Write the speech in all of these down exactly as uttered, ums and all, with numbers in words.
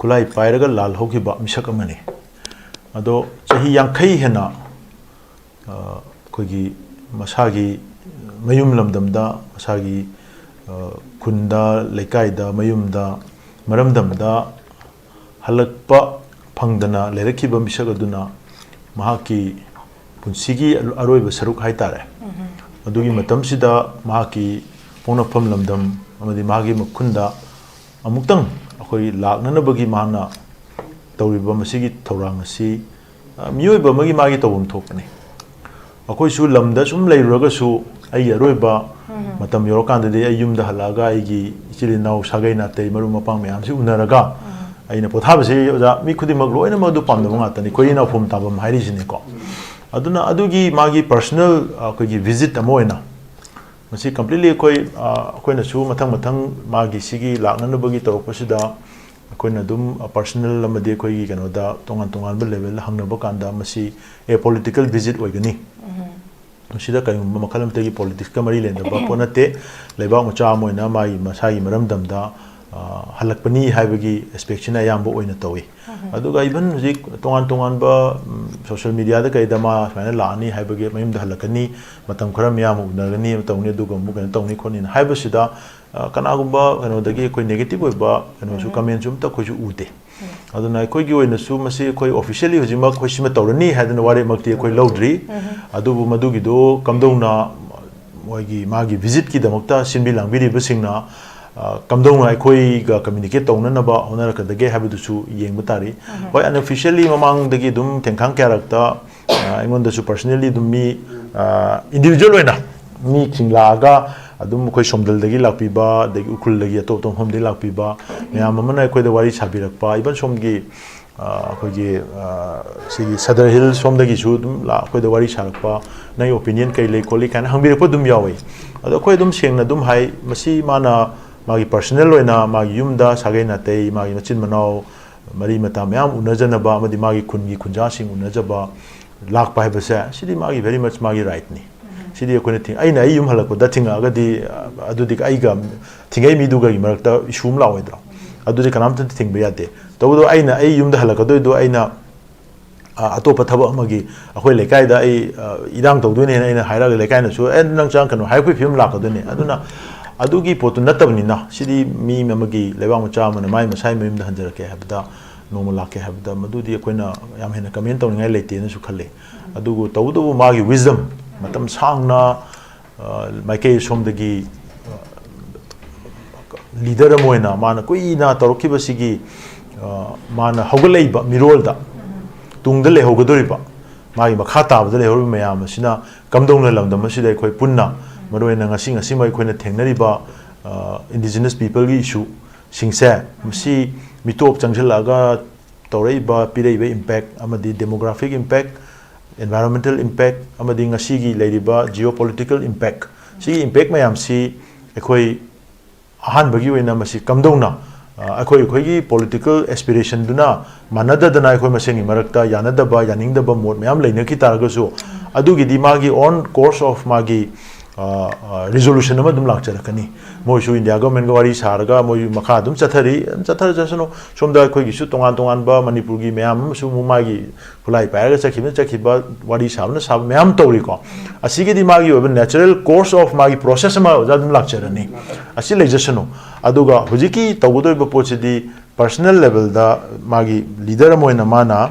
ꯈꯨꯠꯂꯥꯏ ꯄꯥꯏꯔꯒ ꯂꯥꯜꯍꯧꯈꯤꯕ ꯃꯤꯁꯛ ꯑꯃꯅꯤ꯫ ꯑꯗꯣ ꯆꯍꯤ ꯌꯥꯡꯈꯩ ꯍꯦꯟꯅ ꯑꯩꯈꯣꯏꯒꯤ ꯃꯁꯥꯒꯤ ꯃꯌꯨꯝ ꯂꯝꯗꯝꯗ, ꯃꯁꯥꯒꯤ ꯈꯨꯟꯗ, ꯂꯩꯀꯥꯏꯗ, ꯃꯌꯨꯝꯗ, ꯃꯔꯝꯗꯝꯗ ꯍꯜꯂꯛꯄ ꯐꯪꯗꯅ ꯂꯩꯔꯛꯈꯤꯕ ꯃꯤꯁꯛ ꯑꯗꯨꯅ ꯃꯍꯥꯛꯀꯤ ꯄꯨꯟꯁꯤꯒꯤ ꯑꯔꯣꯏꯕ ꯁꯔꯨꯛ ꯍꯥꯏꯇꯥꯔꯦ, ꯑꯗꯨꯒꯤ ꯃꯇꯝꯁꯤꯗ ꯃꯍꯥꯛꯀꯤ ꯄꯣꯛꯅꯐꯝ ꯂꯝꯗꯝ ꯑꯃꯗꯤ ꯃꯍꯥꯛꯀꯤ ꯃꯈꯨꯟꯗ ꯑꯃꯨꯛꯇꯪ ꯑꯩꯈꯣꯏ ꯂꯥꯛꯅꯅꯕꯒꯤ ꯃꯍꯥꯛꯅ ꯇꯧꯔꯤꯕ ꯃꯁꯤꯒꯤ ꯊꯧꯔꯥꯡ ꯑꯁꯤ, ꯑ, ꯃꯤꯑꯣꯏꯕ ꯑꯃꯒꯤ ꯃꯥꯒꯤ ꯇꯧꯐꯝ ꯊꯣꯛꯄꯅꯤ꯫ ꯑꯩꯈꯣꯏꯁꯨ ꯂꯝꯗ ꯁꯨꯝ ꯂꯩꯔꯨꯔꯒꯁꯨ ꯑꯩꯒꯤ ꯑꯔꯣꯏꯕ ꯃꯇꯝ ꯌꯧꯔꯀꯥꯟꯗꯗꯤ ꯑꯩ ꯌꯨꯝꯗ ꯍꯜꯂꯛꯑꯒ ꯑꯩꯒꯤ ꯏꯆꯤꯜ ꯏꯅꯥꯎ, ꯁꯥꯒꯩ ꯅꯥꯇꯩ, ꯃꯔꯨꯞ ꯃꯄꯥꯡ ꯃꯌꯥꯝꯁꯤ ꯎꯅꯔꯒ ꯑꯩꯅ ꯄꯣꯊꯥꯕꯁꯤ, ꯑꯣꯖꯥ, ꯃꯤ ꯈꯨꯗꯤꯡꯃꯛ ꯂꯣꯏꯅꯃꯛ ꯑꯗꯨ ꯄꯥꯝꯅꯕ ꯉꯥꯛꯇꯅꯤ, ꯈꯣꯏꯔꯤ ꯅꯥꯎꯐꯝ ꯇꯥꯐꯝ ꯍꯥꯏꯔꯤꯁꯤꯅꯤꯀꯣ꯫ ꯑꯗꯨꯅ ꯑꯗꯨꯒꯤ ꯃꯥꯒꯤ personal, ꯑ, ꯑꯩꯈꯣꯏꯒꯤ visit ꯑꯃ ꯑꯣꯏꯅ ꯃꯁꯤ completely ꯑꯩꯈꯣꯏ, ꯑ, ꯑꯩꯈꯣꯏꯅꯁꯨ ꯃꯊꯪ ꯃꯊꯪ ꯃꯥꯒꯤ ꯁꯤꯒꯤ ꯂꯥꯛꯅꯅꯕꯒꯤ ꯇꯧꯔꯛꯄꯁꯤꯗ ꯑꯩꯈꯣꯏꯅ ꯑꯗꯨꯝ, ꯑ, personal ꯑꯃꯗꯤ ꯑꯩꯈꯣꯏꯒꯤ ꯀꯩꯅꯣꯗ ꯇꯣꯉꯥꯟ ꯇꯣꯉꯥꯟꯕ level ꯍꯪꯅꯕ ꯀꯥꯟꯗ ꯃꯁꯤ a political visit ꯑꯣꯏꯒꯅꯤ꯫ ꯃꯁꯤꯗ ꯀꯔꯤꯒꯨꯝꯕ ꯃꯈꯜ ꯑꯃꯠꯇꯒꯤ politics ꯀ ꯃꯔꯤ ꯂꯩꯅꯕ ꯄꯣꯠ ꯅꯠꯇꯦ꯫ ꯂꯩꯕꯥꯛ ꯃꯆꯥ ꯑꯃ ꯑꯣꯏꯅ ꯃꯥꯒꯤ ꯃꯁꯥꯒꯤ ꯃꯔꯝꯗꯝꯗ, ꯑ, ꯍꯜꯂꯛꯄꯅꯤ ꯍꯥꯏꯕꯒꯤ aspect ꯁꯤꯅ ꯑꯌꯥꯝꯕ ꯑꯣꯏꯅ ꯇꯧꯏ꯫ ꯑꯗꯨꯒ even ꯍꯧꯖꯤꯛ ꯇꯣꯉꯥꯟ ꯇꯣꯉꯥꯟꯕ, ꯎꯝ, social media ꯗ ꯀꯩꯗ ꯃꯥ ꯁꯨꯃꯥꯏꯅ ꯂꯥꯛꯑꯅꯤ ꯍꯥꯏꯕꯒꯤ, ꯃꯌꯨꯝꯗ ꯍꯜꯂꯛꯀꯅꯤ, ꯃꯇꯝ ꯈꯔ ꯃꯤꯌꯥꯝ ꯑꯃ ꯎꯅꯒꯅꯤ, ꯑꯃ ꯇꯧꯅꯤ, ꯑꯗꯨꯒ ꯑꯃꯨꯛ ꯀꯩꯅꯣ ꯇꯧꯅꯤ ꯈꯣꯠꯅꯤꯅ ꯍꯥꯏꯕꯁꯤꯗ, ꯑ, ꯀꯅꯥꯒꯨꯝꯕ ꯀꯩꯅꯣꯗꯒꯤ ꯑꯩꯈꯣꯏ negative ꯑꯣꯏꯕ ꯀꯩꯅꯣꯁꯨ, comment ꯁꯨ ꯑꯝꯇ ꯑꯩꯈꯣꯏꯁꯨ ꯎꯗꯦ꯫ ꯑꯗꯨꯅ ꯑꯩꯈꯣꯏꯒꯤ ꯑꯣꯏꯅꯁꯨ ꯃꯁꯤ ꯑꯩꯈꯣꯏ officially ꯍꯧꯖꯤꯛꯃꯛ ꯑꯩꯈꯣꯏ ꯁꯤꯃ ꯇꯧꯔꯅꯤ ꯍꯥꯏꯗꯅ ꯋꯥꯔꯦꯞꯃꯛꯇꯤ ꯑꯩꯈꯣꯏ ꯂꯧꯗ꯭ꯔꯤ꯫ ꯑꯗꯨꯕꯨ ꯃꯗꯨꯒꯤꯗꯣ ꯀꯝꯗꯧꯅ ꯃꯣꯏꯒꯤ, ꯃꯥꯒꯤ visit ꯀꯤꯗꯃꯛꯇ ꯁꯤꯟꯕꯤ ꯂꯥꯡꯕꯤꯔꯤꯕꯁꯤꯡꯅ, ꯑ, ꯀꯝꯗꯧꯅ ꯑꯩꯈꯣꯏꯒ communicate ꯇꯧꯅꯅꯕ ꯍꯣꯠꯅꯔꯛꯀꯗꯒꯦ ꯍꯥꯏꯕꯗꯨꯁꯨ ꯌꯦꯡꯕ ꯇꯥꯔꯤ꯫ ꯍꯣꯏ, unofficially ꯃꯃꯥꯡꯗꯒꯤ ꯑꯗꯨꯝ ꯊꯦꯡꯈꯥꯡ ꯀꯌꯥꯔꯛꯇ, ꯑ, ꯑꯩꯉꯣꯟꯗꯁꯨ personally ꯑꯗꯨꯝ ꯃꯤ, ꯑ, individual ꯑꯣꯏꯅ ꯃꯤꯁꯤꯡ ꯂꯥꯛꯑꯒ ꯑꯗꯨꯝ ꯑꯩꯈꯣꯏ ꯁꯣꯝꯗꯜꯗꯒꯤ ꯂꯥꯛꯄꯤꯕ, ꯑꯗꯒꯤ ꯎꯈ꯭ꯔꯨꯜꯗꯒꯤ, ꯑꯇꯣꯞ ꯑꯇꯣꯞꯄ ꯃꯐꯝꯗꯒꯤ ꯂꯥꯛꯄꯤꯕ ꯃꯌꯥꯝ ꯑꯃꯅ ꯑꯩꯈꯣꯏꯗ ꯋꯥꯔꯤ ꯁꯥꯕꯤꯔꯛꯄ, even ꯁꯣꯝꯒꯤ, ꯑ, ꯑꯩꯈꯣꯏꯒꯤ, ꯑ, ꯁꯤꯒꯤ ꯁꯗꯔ ꯍꯤꯜ ꯁꯣꯝꯗꯒꯤꯁꯨ ꯑꯗꯨꯝ ꯂꯥꯛ-, ꯑꯩꯈꯣꯏꯗ ꯋꯥꯔꯤ ꯁꯥꯔꯛꯄ, "ꯅꯪꯒꯤ opinion ꯀꯩ ꯂꯩ ꯈꯣꯠꯂꯤ?" ꯀꯥꯏꯅ ꯍꯪꯕꯤꯔꯛꯄ ꯑꯗꯨꯝ ꯌꯥꯎꯋꯤ꯫ ꯑꯗꯣ ꯑꯩꯈꯣꯏ ꯑꯗꯨꯝ ꯁꯦꯡꯅ ꯑꯗꯨꯝ ꯍꯥꯏ, ꯃꯁꯤ ꯃꯥꯅ ꯃꯥꯒꯤ personal ꯑꯣꯏꯅ ꯃꯥꯒꯤ ꯌꯨꯝꯗ ꯁꯥꯒꯩ ꯅꯥꯇꯩ, ꯃꯥꯒꯤ ꯃꯆꯤꯟ ꯃꯅꯥꯎ, ꯃꯔꯤ ꯃꯇꯥ ꯃꯌꯥꯝ ꯎꯅꯖꯅꯕ ꯑꯃꯗꯤ ꯃꯥꯒꯤ ꯈꯨꯟꯒꯤ ꯈꯨꯟꯖꯥꯁꯤꯡ ꯎꯅꯖꯕ ꯂꯥꯛꯄ ꯍꯥꯏꯕꯁꯦ, ꯁꯤꯗꯤ ꯃꯥꯒꯤ very much ꯃꯥꯒꯤ right ꯅꯤ꯫ ꯁꯤꯗꯤ ꯑꯩꯈꯣꯏꯅ ꯊꯤꯡ-, ꯑꯩꯅ ꯑꯩ ꯌꯨꯝ ꯍꯜꯂꯛꯄꯗ ꯊꯤꯡꯉꯛꯑꯒꯗꯤ, ꯑ, ꯑꯗꯨꯗꯤ ꯑꯩꯒ ꯊꯤꯡꯉꯛꯏ ꯃꯤꯗꯨꯒꯒꯤ ꯃꯔꯛꯇ issue ꯑꯃ ꯂꯥꯛꯑꯣꯏꯗ꯭ꯔꯣ? ꯑꯗꯨꯗꯤ ꯀꯅꯥꯝꯇꯅ ꯊꯤꯡꯕ ꯌꯥꯗꯦ꯫ ꯇꯧꯕꯇꯕꯨ ꯑꯩꯅ ꯑꯩ ꯌꯨꯝꯗ ꯍꯜꯂꯛꯀꯗꯣꯏꯗꯣ ꯑꯩꯅ, ꯑ, ꯑꯇꯣꯞꯄ ꯊꯕꯛ ꯑꯃꯒꯤ, ꯑꯩꯈꯣꯏ ꯂꯩꯀꯥꯏꯗ ꯑꯩ, ꯑ, ꯏꯔꯥꯡ ꯇꯧꯗꯣꯏꯅꯦꯅ ꯑꯩꯅ ꯍꯥꯏꯔꯛꯑꯒ ꯂꯩꯀꯥꯏꯅꯁꯨ, "ꯑꯦ, ꯅꯪ ꯆꯪꯉꯛꯀꯅꯨ" ꯍꯥꯏꯔꯛꯄꯒꯤ ꯐꯤꯕꯝ ꯂꯥꯛꯀꯗꯣꯏꯅꯦ꯫ ꯑꯗꯨꯅ ꯑꯗꯨꯒꯤ ꯄꯣꯠꯇꯨ ꯅꯠꯇꯕꯅꯤꯅ, ꯁꯤꯗꯤ ꯃꯤ ꯑꯃꯒꯤ, ꯂꯩꯕꯥꯛ ꯃꯆꯥ ꯑꯃꯅ ꯃꯥꯏ ꯃꯁꯥꯒꯤ ꯃꯌꯨꯝꯗ ꯍꯟꯖꯔꯛꯀꯦ ꯍꯥꯏꯕꯗ, ꯅꯣꯡꯃ ꯂꯥꯛꯀꯦ ꯍꯥꯏꯕꯗ, ꯃꯗꯨꯗꯤ ꯑꯩꯈꯣꯏꯅ ꯌꯥꯝ ꯍꯦꯟꯅ comment ꯇꯧꯅꯤꯡꯉꯥꯏ ꯂꯩꯇꯦꯅꯁꯨ ꯈꯜꯂꯤ꯫ ꯑꯗꯨꯕꯨ ꯇꯧꯕꯇꯕꯨ ꯃꯥꯒꯤ wisdom, ꯃꯇꯝ ꯁꯥꯡꯅ, ꯑ, ꯃꯥꯏꯀꯩ ꯁꯣꯝꯗꯒꯤ, ꯑ, leader ꯑꯃ ꯑꯣꯏꯅ ꯃꯥꯅ ꯀꯨꯏꯅ ꯇꯧꯔꯛꯈꯤꯕꯁꯤꯒꯤ, ꯑ, ꯃꯥꯅ ꯍꯧꯒꯠꯂꯛꯏꯕ ꯃꯤꯔꯣꯜꯗ, ꯇꯨꯡꯗ ꯂꯩꯍꯧꯒꯗꯧꯔꯤꯕ, ꯃꯥꯒꯤ ꯃꯈꯥ ꯇꯥꯕꯗ ꯂꯩꯍꯧꯔꯤꯕ ꯃꯌꯥꯝ ꯑꯁꯤꯅ ꯀꯝꯗꯧꯅ ꯂꯝꯗꯝ ꯑꯁꯤꯗ ꯑꯩꯈꯣꯏ ꯄꯨꯟꯅ, ꯃꯔꯨꯑꯣꯏꯅ ꯉꯁꯤ ꯉꯁꯤꯃꯛ ꯑꯩꯈꯣꯏꯅ ꯊꯦꯡꯅꯔꯤꯕ, ꯑ, indigenous people ꯒꯤ issue ꯁꯤꯡꯁꯦ, ꯃꯁꯤ ꯃꯤꯇꯣꯞ ꯆꯪꯁꯤꯜꯂꯛꯑꯒ ꯇꯧꯔꯛꯏꯕ, ꯄꯤꯔꯛꯏꯕ impact ꯑꯃꯗꯤ demographic impact, environmental impact ꯑꯃꯗꯤ ꯉꯁꯤꯒꯤ ꯂꯩꯔꯤꯕ geopolitical impact, ꯁꯤꯒꯤ impact ꯃꯌꯥꯝꯁꯤ ꯑꯩꯈꯣꯏ ꯑꯍꯥꯟꯕꯒꯤ ꯑꯣꯏꯅ ꯃꯁꯤ ꯀꯝꯗꯧꯅ, ꯑ, ꯑꯩꯈꯣꯏ ꯑꯩꯈꯣꯏꯒꯤ political aspiration ꯗꯨꯅ ꯃꯥꯟꯅꯗꯗꯅ ꯑꯩꯈꯣꯏ ꯃꯁꯦꯟꯒꯤ ꯃꯔꯛꯇ ꯌꯥꯅꯗꯕ, ꯌꯥꯅꯤꯡꯗꯕ ꯃꯣꯠ ꯃꯌꯥꯝ ꯂꯩꯅꯈꯤ ꯇꯥꯔꯒꯁꯨ, ꯑꯗꯨꯒꯤꯗꯤ ꯃꯥꯒꯤ own course of ꯃꯥꯒꯤ, ꯑ, ꯑ, resolution ꯑꯃ ꯑꯗꯨꯝ ꯂꯥꯛꯆꯔꯛꯀꯅꯤ꯫ ꯃꯣꯏꯁꯨ India government ꯀ ꯋꯥꯔꯤ ꯁꯥꯔꯒ ꯃꯣꯏ ꯃꯈꯥ ꯑꯗꯨꯝ ꯆꯠꯊꯔꯤ, ꯑꯗꯨꯝ ꯆꯠꯊꯔꯖꯁꯅꯨ꯫ ꯁꯣꯝꯗ ꯑꯩꯈꯣꯏꯒꯤꯁꯨ ꯇꯣꯉꯥꯟ ꯇꯣꯉꯥꯟꯕ ꯃꯅꯤꯄꯨꯔꯒꯤ ꯃꯌꯥꯝ ꯑꯃꯁꯨ ꯑꯃꯨꯛ ꯃꯥꯒꯤ ꯈꯨꯠꯂꯥꯏ ꯄꯥꯏꯔꯒ ꯆꯠꯈꯤꯕꯅ ꯆꯠꯈꯤꯕ, ꯋꯥꯔꯤ ꯁꯥꯕꯅ ꯁꯥꯕ ꯃꯌꯥꯝ ꯇꯧꯔꯤꯀꯣ꯫ ꯑꯁꯤꯒꯤꯗꯤ ꯃꯥꯒꯤ ꯑꯣꯏꯕ natural course of ꯃꯥꯒꯤ process ꯑꯃ ꯑꯣꯖꯥ ꯑꯗꯨꯝ ꯂꯥꯛꯆꯔꯅꯤ꯫ ꯑꯁꯤ ꯂꯩꯖꯁꯅꯨ꯫ ꯑꯗꯨꯒ ꯍꯧꯖꯤꯛꯀꯤ ꯇꯧꯒꯗꯧꯔꯤꯕ ꯄꯣꯠꯁꯤꯗꯤ personal level ꯗ ꯃꯥꯒꯤ leader ꯑꯃ ꯑꯣꯏꯅ ꯃꯥꯅ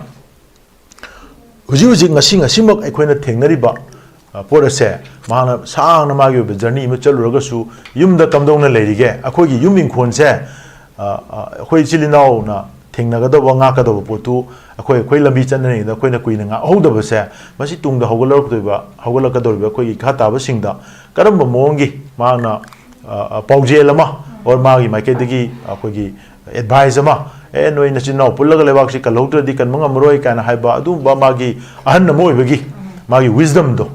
ꯍꯧꯖꯤꯛ ꯍꯧꯖꯤꯛ ꯉꯁꯤ ꯉꯁꯤꯃꯛ ꯑꯩꯈꯣꯏꯅ ꯊꯦꯡꯅꯔꯤꯕ, ꯑ, ꯄꯣꯠ ꯑꯁꯦ ꯃꯍꯥꯛꯅ ꯁꯥꯡꯅ ꯃꯥꯒꯤ ꯑꯣꯏꯕ journey ꯑꯃ ꯆꯠꯂꯨꯔꯒꯁꯨ ꯌꯨꯝꯗ ꯀꯝꯗꯧꯅ ꯂꯩꯔꯤꯒꯦ? ꯑꯩꯈꯣꯏꯒꯤ ꯌꯨꯝ ꯏꯪꯈꯣꯜꯁꯦ, ꯑ, ꯑ, ꯑꯩꯈꯣꯏ ꯏꯆꯤꯜ ꯏꯅꯥꯎꯅ ꯊꯦꯡꯅꯒꯗꯧꯕ, ꯉꯥꯛꯀꯗꯧꯕ ꯄꯣꯠꯇꯨ ꯑꯩꯈꯣꯏ, ꯑꯩꯈꯣꯏ ꯂꯝꯕꯤ ꯆꯠꯅꯔꯤꯉꯩꯗ ꯑꯩꯈꯣꯏꯅ ꯀꯨꯏꯅ ꯉꯥꯛꯍꯧꯗꯕꯁꯦ, ꯃꯁꯤ ꯇꯨꯡꯗ ꯍꯧꯒꯠꯂꯛꯇꯣꯏꯕ, ꯍꯧꯒꯠꯂꯛꯀꯗꯧꯔꯤꯕ ꯑꯩꯈꯣꯏꯒꯤ ꯏꯈꯥ ꯇꯥꯕꯁꯤꯡꯗ ꯀꯔꯝꯕ ꯃꯑꯣꯡꯒꯤ ꯃꯍꯥꯛꯅ, ꯑ, ꯑ, ꯄꯥꯎꯖꯦꯜ ꯑꯃ or ꯃꯥꯒꯤ ꯃꯥꯏꯀꯩꯗꯒꯤ ꯑꯩꯈꯣꯏꯒꯤ advice ꯑꯃ, "ꯑꯦ, ꯅꯣꯏ ꯅꯆꯤꯟ ꯅꯅꯥꯎ ꯄꯨꯜꯂꯒ ꯂꯩꯕꯥꯛꯁꯤ ꯀꯜꯍꯧꯗ꯭ꯔꯗꯤ ꯀꯟꯕ ꯉꯝꯃꯔꯣꯏ" ꯀꯥꯏꯅ ꯍꯥꯏꯕ ꯑꯗꯨꯒꯨꯝꯕ ꯃꯥꯒꯤ ꯑꯍꯟ ꯑꯃ ꯑꯣꯏꯕꯒꯤ ꯃꯥꯒꯤ wisdom ꯗꯣ,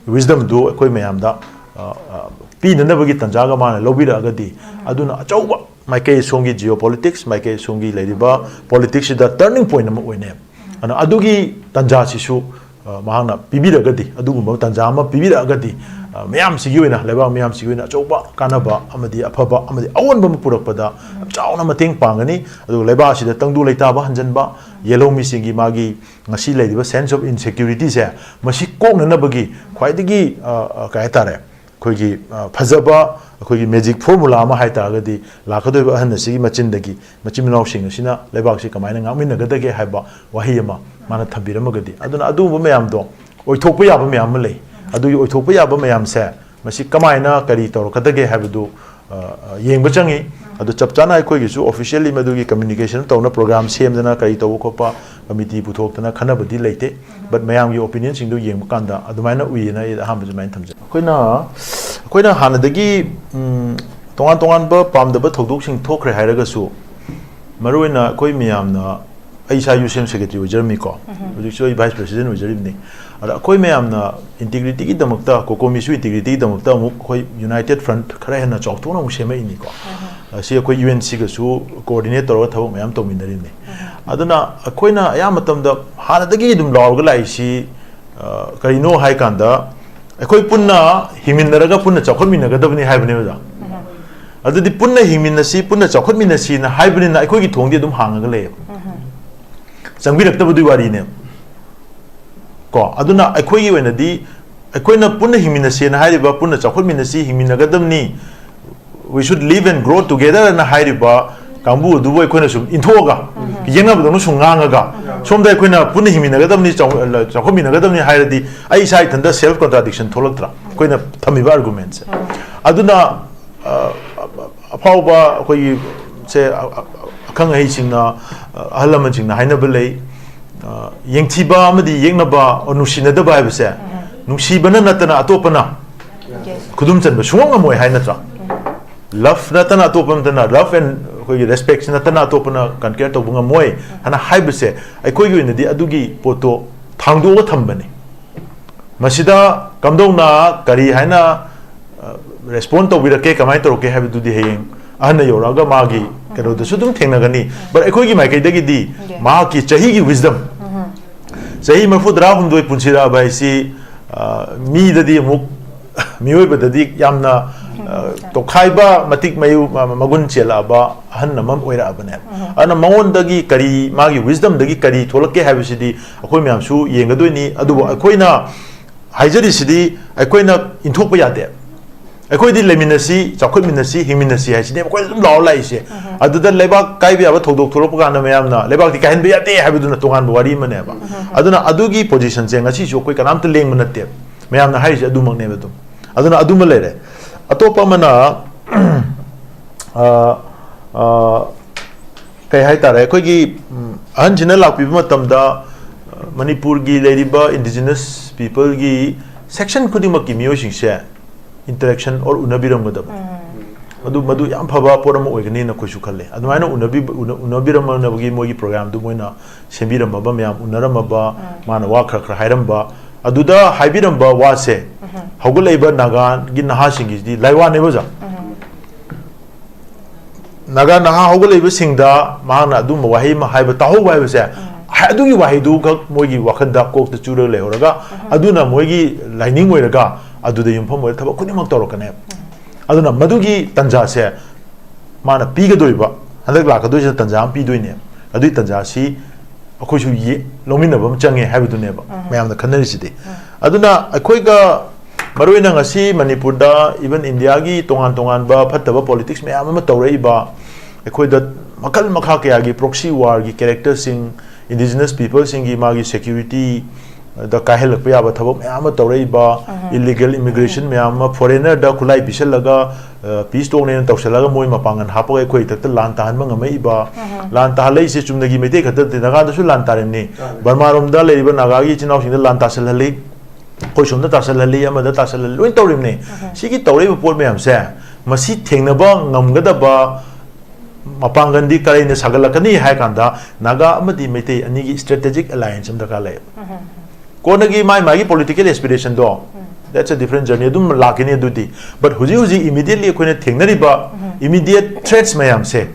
wisdom ꯗꯨ ꯑꯩꯈꯣꯏ ꯃꯌꯥꯝꯗ, ꯑ, ꯑ, ꯄꯤꯅꯅꯕꯒꯤ ꯇꯥꯟꯖꯥꯒ ꯃꯥꯅ ꯂꯧꯕꯤꯔꯛꯑꯒꯗꯤ, ꯑꯗꯨꯅ ꯑꯆꯧꯕ ꯃꯥꯏꯀꯩ ꯁꯣꯝꯒꯤ geopolitics, ꯃꯥꯏꯀꯩ ꯁꯣꯝꯒꯤ ꯂꯩꯔꯤꯕ politics ꯁꯤꯗ turning point ꯑꯃ ꯑꯣꯏꯅꯦꯕ꯫ ꯑꯗꯨꯅ ꯑꯗꯨꯒꯤ ꯇꯥꯟꯖꯥꯁꯤꯁꯨ ꯑ, ꯃꯍꯥꯛꯅ ꯄꯤꯕꯤꯔꯒꯗꯤ, ꯑꯗꯨꯒꯨꯝꯕ ꯇꯥꯟꯖꯥ ꯑꯃ ꯄꯤꯕꯤꯔꯛꯑꯒꯗꯤ, ꯑ, ꯃꯌꯥꯝꯁꯤꯒꯤ ꯑꯣꯏꯅ, ꯂꯩꯕꯥꯛ ꯃꯤꯌꯥꯝꯁꯤꯒꯤ ꯑꯣꯏꯅ ꯑꯆꯧꯕ ꯀꯥꯟꯅꯕ ꯑꯃꯗꯤ ꯑꯐꯕ ꯑꯃꯗꯤ ꯑꯑꯣꯟꯕ ꯑꯃ ꯄꯨꯔꯛꯄꯗ ꯌꯥꯝ ꯆꯥꯎꯅ ꯃꯇꯦꯡ ꯄꯥꯡꯒꯅꯤ꯫ ꯑꯗꯨꯒ ꯂꯩꯕꯥꯛ ꯑꯁꯤꯗ ꯇꯪꯗꯨ ꯂꯩꯇꯥꯕ ꯍꯟꯖꯤꯟꯕ, ꯌꯦꯜꯍꯧꯃꯤꯁꯤꯡꯒꯤ ꯃꯥꯒꯤ ꯉꯁꯤ ꯂꯩꯔꯤꯕ sense of insecurity ꯁꯦ, ꯃꯁꯤ ꯀꯣꯛꯅꯅꯕꯒꯤ ꯈ꯭ꯋꯥꯏꯗꯒꯤ, ꯑ, ꯑ, ꯀꯩ ꯍꯥꯏꯇꯥꯔꯦ, ꯑꯩꯈꯣꯏꯒꯤ, ꯑ, ꯐꯖꯕ ꯑꯩꯈꯣꯏꯒꯤ magic formula ꯑꯃ ꯍꯥꯏ ꯇꯥꯔꯒꯗꯤ, ꯂꯥꯛꯀꯗꯧꯔꯤꯕ ꯑꯍꯟ ꯑꯁꯤꯒꯤ ꯃꯆꯤꯟꯗꯒꯤ ꯃꯆꯤꯟ ꯃꯅꯥꯎꯁꯤꯡ ꯑꯁꯤꯅ ꯂꯩꯕꯥꯛꯁꯤ ꯀꯃꯥꯏꯅ ꯉꯥꯛꯃꯤꯟꯅꯒꯗꯒꯦ ꯍꯥꯏꯕ ꯋꯥꯍꯩ ꯑꯃ ꯃꯥꯅ ꯊꯝꯕꯤꯔꯝꯃꯒꯗꯤ, ꯑꯗꯨꯅ ꯑꯗꯨꯒꯨꯝꯕ ꯃꯌꯥꯝꯗꯣ ꯑꯣꯏꯊꯣꯛꯄ ꯌꯥꯕ ꯃꯌꯥꯝ ꯑꯃ ꯂꯩ꯫ ꯑꯗꯨꯒꯤ ꯑꯣꯏꯊꯣꯛꯄ ꯌꯥꯕ ꯃꯌꯥꯝꯁꯦ ꯃꯁꯤ ꯀꯃꯥꯏꯅ ꯀꯔꯤ ꯇꯧꯔꯛꯀꯗꯒꯦ ꯍꯥꯏꯕꯗꯨ, ꯑ, ꯑ, ꯌꯦꯡꯕ ꯆꯪꯉꯤ꯫ ꯑꯗꯨ ꯆꯞ ꯆꯥꯅ ꯑꯩꯈꯣꯏꯒꯤꯁꯨ officially ꯃꯗꯨꯒꯤ communication ꯇꯧꯅ program ꯁꯦꯝꯗꯅ ꯀꯔꯤ ꯇꯧꯕ ꯈꯣꯠꯄ committee ꯄꯨꯊꯣꯛꯇꯅ ꯈꯟꯅꯕꯗꯤ ꯂꯩꯇꯦ꯫ But ꯃꯌꯥꯝꯒꯤ opinion ꯁꯤꯡꯗꯨ ꯌꯦꯡꯕ ꯀꯥꯟꯗ ꯑꯗꯨꯃꯥꯏꯅ ꯎꯏꯌꯦꯅ ꯑꯩ ꯑꯍꯥꯟꯕ ꯁꯨꯃꯥꯏꯅ ꯊꯝꯖꯩ꯫ ꯑꯩꯈꯣꯏꯅ, ꯑꯩꯈꯣꯏꯅ ꯍꯥꯟꯅꯗꯒꯤ, ꯎꯝ, ꯇꯣꯉꯥꯟ ꯇꯣꯉꯥꯟꯕ ꯄꯥꯝꯗꯕ ꯊꯧꯗꯣꯛꯁꯤꯡ ꯊꯣꯛꯈ꯭ꯔꯦ ꯍꯥꯏꯔꯒꯁꯨ, ꯃꯔꯨꯑꯣꯏꯅ ꯑꯩꯈꯣꯏ ꯃꯌꯥꯝꯅ, ꯑꯩ ꯏꯁꯥ U C M secretary ꯑꯣꯏꯖꯔꯝꯃꯤꯀꯣ, ꯎꯝ꯫ ꯍꯧꯖꯤꯛꯁꯨ ꯑꯩ vice president ꯑꯣꯏꯖꯔꯤꯕꯅꯤ꯫ ꯑꯗ ꯑꯩꯈꯣꯏ ꯃꯌꯥꯝꯅ integrityꯒꯤꯗꯃꯛꯇ, COCOMIꯁꯨ integrityꯒꯤꯗꯃꯛꯇ ꯑꯃꯨꯛ ꯑꯩꯈꯣꯏ united front ꯈꯔ ꯍꯦꯟꯅ ꯆꯥꯎꯊꯣꯛꯅ ꯑꯃꯨꯛ ꯁꯦꯝꯃꯛꯏꯅꯤꯀꯣ꯫ ꯎꯝ꯫ ꯑꯁꯤ ꯑꯩꯈꯣꯏ UNCꯒꯁꯨ coordinate ꯇꯧꯔꯒ ꯊꯕꯛ ꯃꯌꯥꯝ ꯇꯧꯃꯤꯟꯅꯔꯤꯕꯅꯤ꯫ ꯎꯝ꯫ ꯑꯗꯨꯅ ꯑꯩꯈꯣꯏꯅ ꯑꯌꯥꯝꯕ ꯃꯇꯝꯗ ꯍꯥꯟꯅꯗꯒꯤ ꯑꯗꯨꯝ ꯂꯥꯎꯔꯒ ꯂꯥꯛꯏꯁꯤ, ꯑ, ꯀꯔꯤꯅꯣ ꯍꯥꯏ ꯀꯥꯟꯗ, ꯑꯩꯈꯣꯏ ꯄꯨꯟꯅ ꯍꯤꯡꯃꯤꯟꯅꯔꯒ ꯄꯨꯟꯅ ꯆꯥꯎꯈꯠꯃꯤꯟꯅꯒꯗꯕꯅꯤ ꯍꯥꯏꯕꯅꯦ, ꯑꯣꯖꯥ꯫ ꯎꯝ꯫ ꯑꯗꯨꯗꯤ ꯄꯨꯟꯅ ꯍꯤꯡꯃꯤꯟꯅꯁꯤ, ꯄꯨꯟꯅ ꯆꯥꯎꯈꯠꯃꯤꯟꯅꯁꯤꯅ ꯍꯥꯏꯕꯅꯤꯅ ꯑꯩꯈꯣꯏꯒꯤ ꯊꯣꯡꯗꯤ ꯑꯗꯨꯝ ꯍꯥꯡꯉꯒ ꯂꯩꯌꯦꯕ꯫ ꯎꯝ꯫ ꯆꯪꯕꯤꯔꯛꯇꯕꯗꯨꯒꯤ ꯋꯥꯔꯤꯅꯦꯕ꯫ ꯀꯣ, ꯑꯗꯨꯅ ꯑꯩꯈꯣꯏꯒꯤ ꯑꯣꯏꯅꯗꯤ ꯑꯩꯈꯣꯏꯅ ꯄꯨꯟꯅ ꯍꯤꯡꯃꯤꯟꯅꯁꯦꯅ ꯍꯥꯏꯔꯤꯕ, ꯄꯨꯟꯅ ꯆꯥꯎꯈꯠꯃꯤꯟꯅꯁꯤ, ꯍꯤꯡꯃꯤꯟꯅꯒꯗꯕꯅꯤ, "We should live and grow together" ꯍꯥꯏꯅ ꯍꯥꯏꯔꯤꯕ ꯀꯥꯡꯕꯨ ꯑꯗꯨꯕꯨ ꯑꯩꯈꯣꯏꯅ ꯁꯨꯝ ꯏꯟꯊꯣꯛꯑꯒ, ꯎꯝ꯫ ꯌꯦꯡꯅꯕꯗꯧꯅ ꯁꯨꯝ ꯉꯥꯡꯉꯒ, ꯎꯝ꯫ ꯁꯣꯝꯗ ꯑꯩꯈꯣꯏꯅ ꯄꯨꯟꯅ ꯍꯤꯡꯃꯤꯟꯅꯒꯗꯕꯅꯤ, ꯆꯥꯎ-, ꯆꯥꯎꯈꯠꯃꯤꯟꯅꯒꯗꯕꯅꯤ ꯍꯥꯏꯔꯗꯤ, ꯑꯩ ꯏꯁꯥ ꯏꯊꯟꯇ self contradiction ꯊꯣꯛꯂꯛꯇ꯭ꯔꯥ? ꯑꯩꯈꯣꯏꯅ ꯊꯝꯃꯤꯕ argumentꯁꯦ꯫ ꯎꯝ꯫ ꯑꯗꯨꯅ, ꯑ, ꯑꯐꯥꯎꯕ ꯑꯩꯈꯣꯏꯒꯤ ꯁꯦ, ꯑ-, ꯑ-, ꯑꯈꯪ ꯑꯍꯩꯁꯤꯡꯅ, ꯑ, ꯑꯍꯜ ꯂꯃꯟꯁꯤꯡꯅ ꯍꯥꯏꯅꯕ ꯂꯩ, ꯑ, ꯌꯦꯡꯊꯤꯕ ꯑꯃꯗꯤ ꯌꯦꯛꯅꯕ, ꯑꯣ, ꯅꯨꯡꯁꯤꯅꯗꯕ ꯍꯥꯏꯕꯁꯦ, ꯎꯝ꯫ ꯅꯨꯡꯁꯤꯕꯅ ꯅꯠꯇꯅ ꯑꯇꯣꯞꯄꯅ ꯌꯦꯁ꯫ ꯈꯨꯗꯨꯝ ꯆꯟꯕ ꯁꯨꯡꯉꯝ ꯉꯝꯃꯣꯏ ꯍꯥꯏ ꯅꯠꯇ꯭ꯔꯥ? ꯎꯝ꯫ Love ꯅꯠꯇꯅ ꯑꯇꯣꯞꯄ ꯅꯠꯇꯅ, love and ꯑꯩꯈꯣꯏꯒꯤ respect ꯅꯠꯇꯅ ꯑꯇꯣꯞꯄꯅ conquer ꯇꯧꯕ ꯉꯝꯃꯣꯏ ꯍꯥꯏꯅ ꯍꯥꯏꯕꯁꯦ, ꯑꯩꯈꯣꯏꯒꯤ ꯑꯣꯏꯅꯗꯤ ꯑꯗꯨꯒꯤ ꯄꯣꯠꯇꯣ ꯊꯥꯡꯗꯣꯛꯑꯒ ꯊꯝꯕꯅꯤ꯫ ꯃꯁꯤꯗ ꯀꯝꯗꯧꯅ ꯀꯔꯤ ꯍꯥꯏꯅ, ꯑ, respond ꯇꯧꯕꯤꯔꯛꯀꯦ, ꯀꯃꯥꯏꯅ ꯇꯧꯔꯛꯀꯦ ꯍꯥꯏꯕꯗꯨꯗꯤ ꯍꯌꯦꯡ ꯑꯍꯟꯅ ꯌꯧꯔꯛꯑꯒ ꯃꯥꯒꯤ ꯀꯩꯅꯣꯗꯁꯨ ꯑꯗꯨꯝ ꯊꯦꯡꯅꯒꯅꯤ꯫ But ꯑꯩꯈꯣꯏꯒꯤ ꯃꯥꯏꯀꯩꯗꯒꯤꯗꯤ ꯌꯦꯁ꯫ ꯃꯍꯥꯛꯀꯤ ꯆꯍꯤꯒꯤ wisdom, ꯎꯝ꯫ ꯆꯍꯤ ꯃꯔꯤꯐꯨ ꯇꯔꯥꯍꯨꯝꯗꯣꯏ ꯄꯨꯟꯁꯤꯔꯛꯑꯕ ꯍꯥꯏꯁꯤ, ꯑ, ꯃꯤꯗꯗꯤ ꯑꯃꯨꯛ, ꯃꯤꯑꯣꯏꯕꯗꯗꯤ ꯌꯥꯝꯅ, ꯑ, ꯇꯣꯈꯥꯏꯕ, ꯃꯇꯤꯛ ꯃꯌꯨ-, ꯃ-, ꯃꯒꯨꯟ ꯆꯦꯜꯂꯛꯑꯕ ꯑꯍꯟ ꯑꯃ ꯑꯣꯏꯔꯛꯑꯕꯅꯦ꯫ ꯑꯗꯨꯅ ꯃꯉꯣꯟꯗꯒꯤ ꯀꯔꯤ, ꯃꯥꯒꯤ wisdomꯗꯒꯤ ꯀꯔꯤ ꯊꯣꯛꯂꯛꯀꯦ ꯍꯥꯏꯕꯁꯤꯗꯤ ꯑꯩꯈꯣꯏ ꯃꯌꯥꯝꯁꯨ ꯌꯦꯡꯒꯗꯣꯏꯅꯤ꯫ ꯑꯗꯨꯕꯨ ꯑꯩꯈꯣꯏꯅ ꯍꯥꯏꯖꯔꯤꯁꯤꯗꯤ ꯑꯩꯈꯣꯏꯅ ꯏꯟꯊꯣꯛꯄ ꯌꯥꯗꯦ꯫ ꯑꯩꯈꯣꯏꯗꯤ ꯂꯩꯃꯤꯟꯅꯁꯤ, ꯆꯥꯎꯈꯠꯃꯤꯟꯅꯁꯤ, ꯍꯤꯡꯃꯤꯟꯅꯁꯤ ꯍꯥꯏꯁꯤꯅꯦꯕ ꯑꯩꯈꯣꯏꯅ ꯑꯗꯨꯝ ꯂꯥꯎꯔ ꯂꯥꯛꯏꯁꯦ꯫ ꯑꯗꯨꯗ ꯂꯩꯕꯥꯛ ꯀꯥꯏꯕ ꯌꯥꯕ ꯊꯧꯗꯣꯛ ꯊꯣꯛꯂꯛꯄ ꯀꯥꯟꯗ ꯃꯌꯥꯝꯅ ꯂꯩꯕꯥꯛꯇꯤ ꯀꯥꯏꯍꯟꯕ ꯌꯥꯗꯦ ꯍꯥꯏꯕꯗꯨꯅ ꯇꯣꯉꯥꯟꯕ ꯋꯥꯔꯤ ꯑꯃꯅꯦꯕ꯫ ꯑꯗꯨꯅ ꯑꯗꯨꯒꯤ positionꯁꯦ ꯉꯁꯤꯁꯨ ꯑꯩꯈꯣꯏ ꯀꯅꯥꯝꯇ ꯂꯦꯡꯕ ꯅꯠꯇꯦ꯫ ꯃꯌꯥꯝꯅ ꯍꯥꯏꯔꯤꯁꯦ ꯑꯗꯨꯃꯛꯅꯦꯕ ꯑꯗꯨꯝ꯫ ꯑꯗꯨꯅ ꯑꯗꯨꯃ ꯂꯩꯔꯦ꯫ ꯑꯇꯣꯞꯄ ꯑꯃꯅ, ꯑ, ꯑ, ꯀꯩ ꯍꯥꯏꯇꯥꯔꯦ, ꯑꯩꯈꯣꯏꯒꯤ, ꯎꯝ, ꯑꯍꯟꯁꯤꯅ ꯂꯥꯛꯄꯤꯕ ꯃꯇꯝꯗ, ꯑ, ꯃꯅꯤꯄꯨꯔꯒꯤ ꯂꯩꯔꯤꯕ indigenous peopleꯒꯤ section ꯈꯨꯗꯤꯡꯃꯛꯀꯤ ꯃꯤꯑꯣꯏꯁꯤꯡꯁꯦ interaction or ꯎꯅꯕꯤꯔꯝꯒꯗꯕ꯫ ꯃꯗꯨ, ꯃꯗꯨ ꯌꯥꯝ ꯐꯕ ꯄꯣꯠ ꯑꯃ ꯑꯣꯏꯒꯅꯤꯅ ꯑꯩꯈꯣꯏꯁꯨ ꯈꯜꯂꯦ꯫ ꯑꯗꯨꯃꯥꯏꯅ ꯎꯅꯕꯤ-, ꯎꯅ-, ꯎꯅꯕꯤꯔꯝꯅꯕꯒꯤ ꯃꯣꯏꯒꯤ programꯗꯨ ꯃꯣꯏꯅ ꯁꯦꯝꯕꯤꯔꯝꯃꯕ ꯃꯌꯥꯝ ꯎꯅꯔꯝꯃꯕ, ꯃꯥꯅ ꯋꯥ ꯈꯔ ꯈꯔ ꯍꯥꯏꯔꯝꯕ, ꯑꯗꯨꯗ ꯍꯥꯏꯕꯤꯔꯝꯕ ꯋꯥꯁꯦ ꯍꯧꯒꯠꯂꯛꯏꯕ ꯅꯥꯒꯥꯒꯤ ꯅꯍꯥꯁꯤꯡꯒꯤꯁꯤꯗꯤ ꯂꯥꯏꯋꯥꯅꯦꯕ ꯑꯣꯖꯥ꯫ ꯅꯥꯒꯥ ꯅꯍꯥ ꯍꯧꯒꯠꯂꯛꯏꯕꯁꯤꯡꯗ ꯃꯍꯥꯛꯅ ꯑꯗꯨꯝꯕ ꯋꯥꯍꯩ ꯑꯃ ꯍꯥꯏꯕ ꯇꯥꯍꯧꯕ ꯍꯥꯏꯕꯁꯦ, ꯍꯥꯏ-, ꯑꯗꯨꯒꯤ ꯋꯥꯍꯩꯗꯨꯈꯛ ꯃꯣꯏꯒꯤ ꯋꯥꯈꯜꯗ ꯀꯣꯛꯇ ꯆꯨꯔꯒ ꯂꯩꯍꯧꯔꯒ, ꯑꯗꯨꯅ ꯃꯣꯏꯒꯤ ꯂꯥꯏꯅꯤꯡ ꯑꯣꯏꯔꯒ, ꯑꯗꯨꯗ ꯌꯨꯝꯐꯝ ꯑꯣꯏꯔꯒ ꯊꯕꯛ ꯈꯨꯗꯤꯡꯃꯛ ꯇꯧꯔꯛꯀꯅꯦꯕ꯫ ꯑꯗꯨꯅ ꯃꯗꯨꯒꯤ ꯇꯥꯟꯖꯥꯁꯦ ꯃꯥꯅ ꯄꯤꯒꯗꯣꯏꯕ, ꯍꯟꯗꯛ ꯂꯥꯛꯀꯗꯣꯏꯁꯤꯅ ꯇꯥꯟꯖꯥ ꯑꯃ ꯄꯤꯗꯣꯏꯅꯦ꯫ ꯑꯗꯨꯒꯤ ꯇꯥꯟꯖꯥꯁꯤ ꯑꯩꯈꯣꯏꯁꯨ ꯌꯦ-, ꯂꯧꯃꯤꯟꯅꯕ ꯑꯃ ꯆꯪꯉꯦ ꯍꯥꯏꯕꯗꯨꯅꯦꯕ ꯃꯌꯥꯝꯅ ꯈꯟꯅꯔꯤꯁꯤꯗꯤ꯫ ꯑꯗꯨꯅ ꯑꯩꯈꯣꯏꯒ ꯃꯔꯨꯑꯣꯏꯅ ꯉꯁꯤ ꯃꯅꯤꯄꯨꯔꯗ, even ꯏꯟꯗꯤꯌꯥꯒꯤ ꯇꯣꯉꯥꯟ ꯇꯣꯉꯥꯟꯕ ꯐꯠꯇꯕ politics ꯃꯌꯥꯝ ꯑꯃ ꯇꯧꯔꯛꯏꯕ, ꯑꯩꯈꯣꯏꯗ ꯃꯈꯜ ꯃꯈꯥ ꯀꯌꯥꯒꯤ proxy warꯒꯤ characterꯁꯤꯡ, indigenous peopleꯁꯤꯡꯒꯤ ꯃꯥꯒꯤ security ꯗ ꯀꯥꯏꯍꯜꯂꯛꯄ ꯌꯥꯕ ꯊꯕꯛ ꯃꯌꯥꯝ ꯑꯃ ꯇꯧꯔꯛꯏꯕ, illegal immigration ꯃꯌꯥꯝ ꯑꯃ, foreignerꯗ ꯈꯨꯠꯂꯥꯏ ꯄꯤꯁꯜꯂꯒ, ꯑ, peace talkꯅꯦꯅ ꯇꯧꯁꯜꯂꯒ ꯃꯣꯏ ꯃꯄꯥꯡꯒꯜ ꯍꯥꯞꯄꯒ ꯑꯩꯈꯣꯏ ꯏꯊꯛꯇ ꯂꯥꯟ ꯇꯥꯍꯟꯕ ꯉꯝꯃꯛꯏꯕ, ꯂꯥꯟ ꯇꯥꯍꯜꯂꯛꯏꯁꯦ ꯆꯨꯝꯅꯒꯤ ꯃꯩꯇꯩ ꯈꯛꯇ ꯅꯠꯇꯦ, ꯅꯥꯒꯥꯗꯁꯨ ꯂꯥꯟ ꯇꯥꯔꯤꯕꯅꯤ꯫ ꯕꯔꯃꯥꯔꯣꯝꯗ ꯂꯩꯔꯤꯕ ꯅꯥꯒꯥꯒꯤ ꯏꯆꯤꯟ ꯏꯅꯥꯎꯁꯤꯡꯗ ꯂꯥꯟ ꯇꯥꯁꯜꯍꯜꯂꯤ, ꯑꯩꯈꯣꯏ ꯁꯣꯝꯗ ꯇꯥꯁꯜꯍꯜꯂꯤ, ꯑꯃꯗ ꯇꯥꯁꯜꯍꯜꯂꯤ, ꯂꯣꯏ ꯇꯧꯔꯤꯕꯅꯤ꯫ ꯁꯤꯒꯤ ꯇꯧꯔꯛꯏꯕ ꯄꯣꯠ ꯃꯌꯥꯝꯁꯦ, ꯃꯁꯤ ꯊꯦꯡꯅꯕ ꯉꯝꯒꯗꯕ ꯃꯄꯥꯡꯒꯜꯗꯤ ꯀꯔꯤꯅ ꯁꯥꯒꯠꯂꯛꯀꯅꯤ ꯍꯥꯏ ꯀꯥꯟꯗ, ꯅꯥꯒꯥ ꯑꯃꯗꯤ ꯃꯩꯇꯩ ꯑꯅꯤꯒꯤ strategic alliance ꯑꯃ ꯗꯔꯀꯥꯔ ꯂꯩ꯫ ꯀꯣꯟꯅꯒꯤ ꯃꯥꯏ ꯃꯥꯒꯤ political aspirationꯗꯣ, that's a different journey, ꯑꯗꯨꯝ ꯂꯥꯛꯀꯅꯤ ꯑꯗꯨꯗꯤ꯫ But ꯍꯧꯖꯤꯛ ꯍꯧꯖꯤꯛ immediately ꯑꯩꯈꯣꯏꯅ ꯊꯦꯡꯅꯔꯤꯕ immediate threats ꯃꯌꯥꯝꯁꯦ,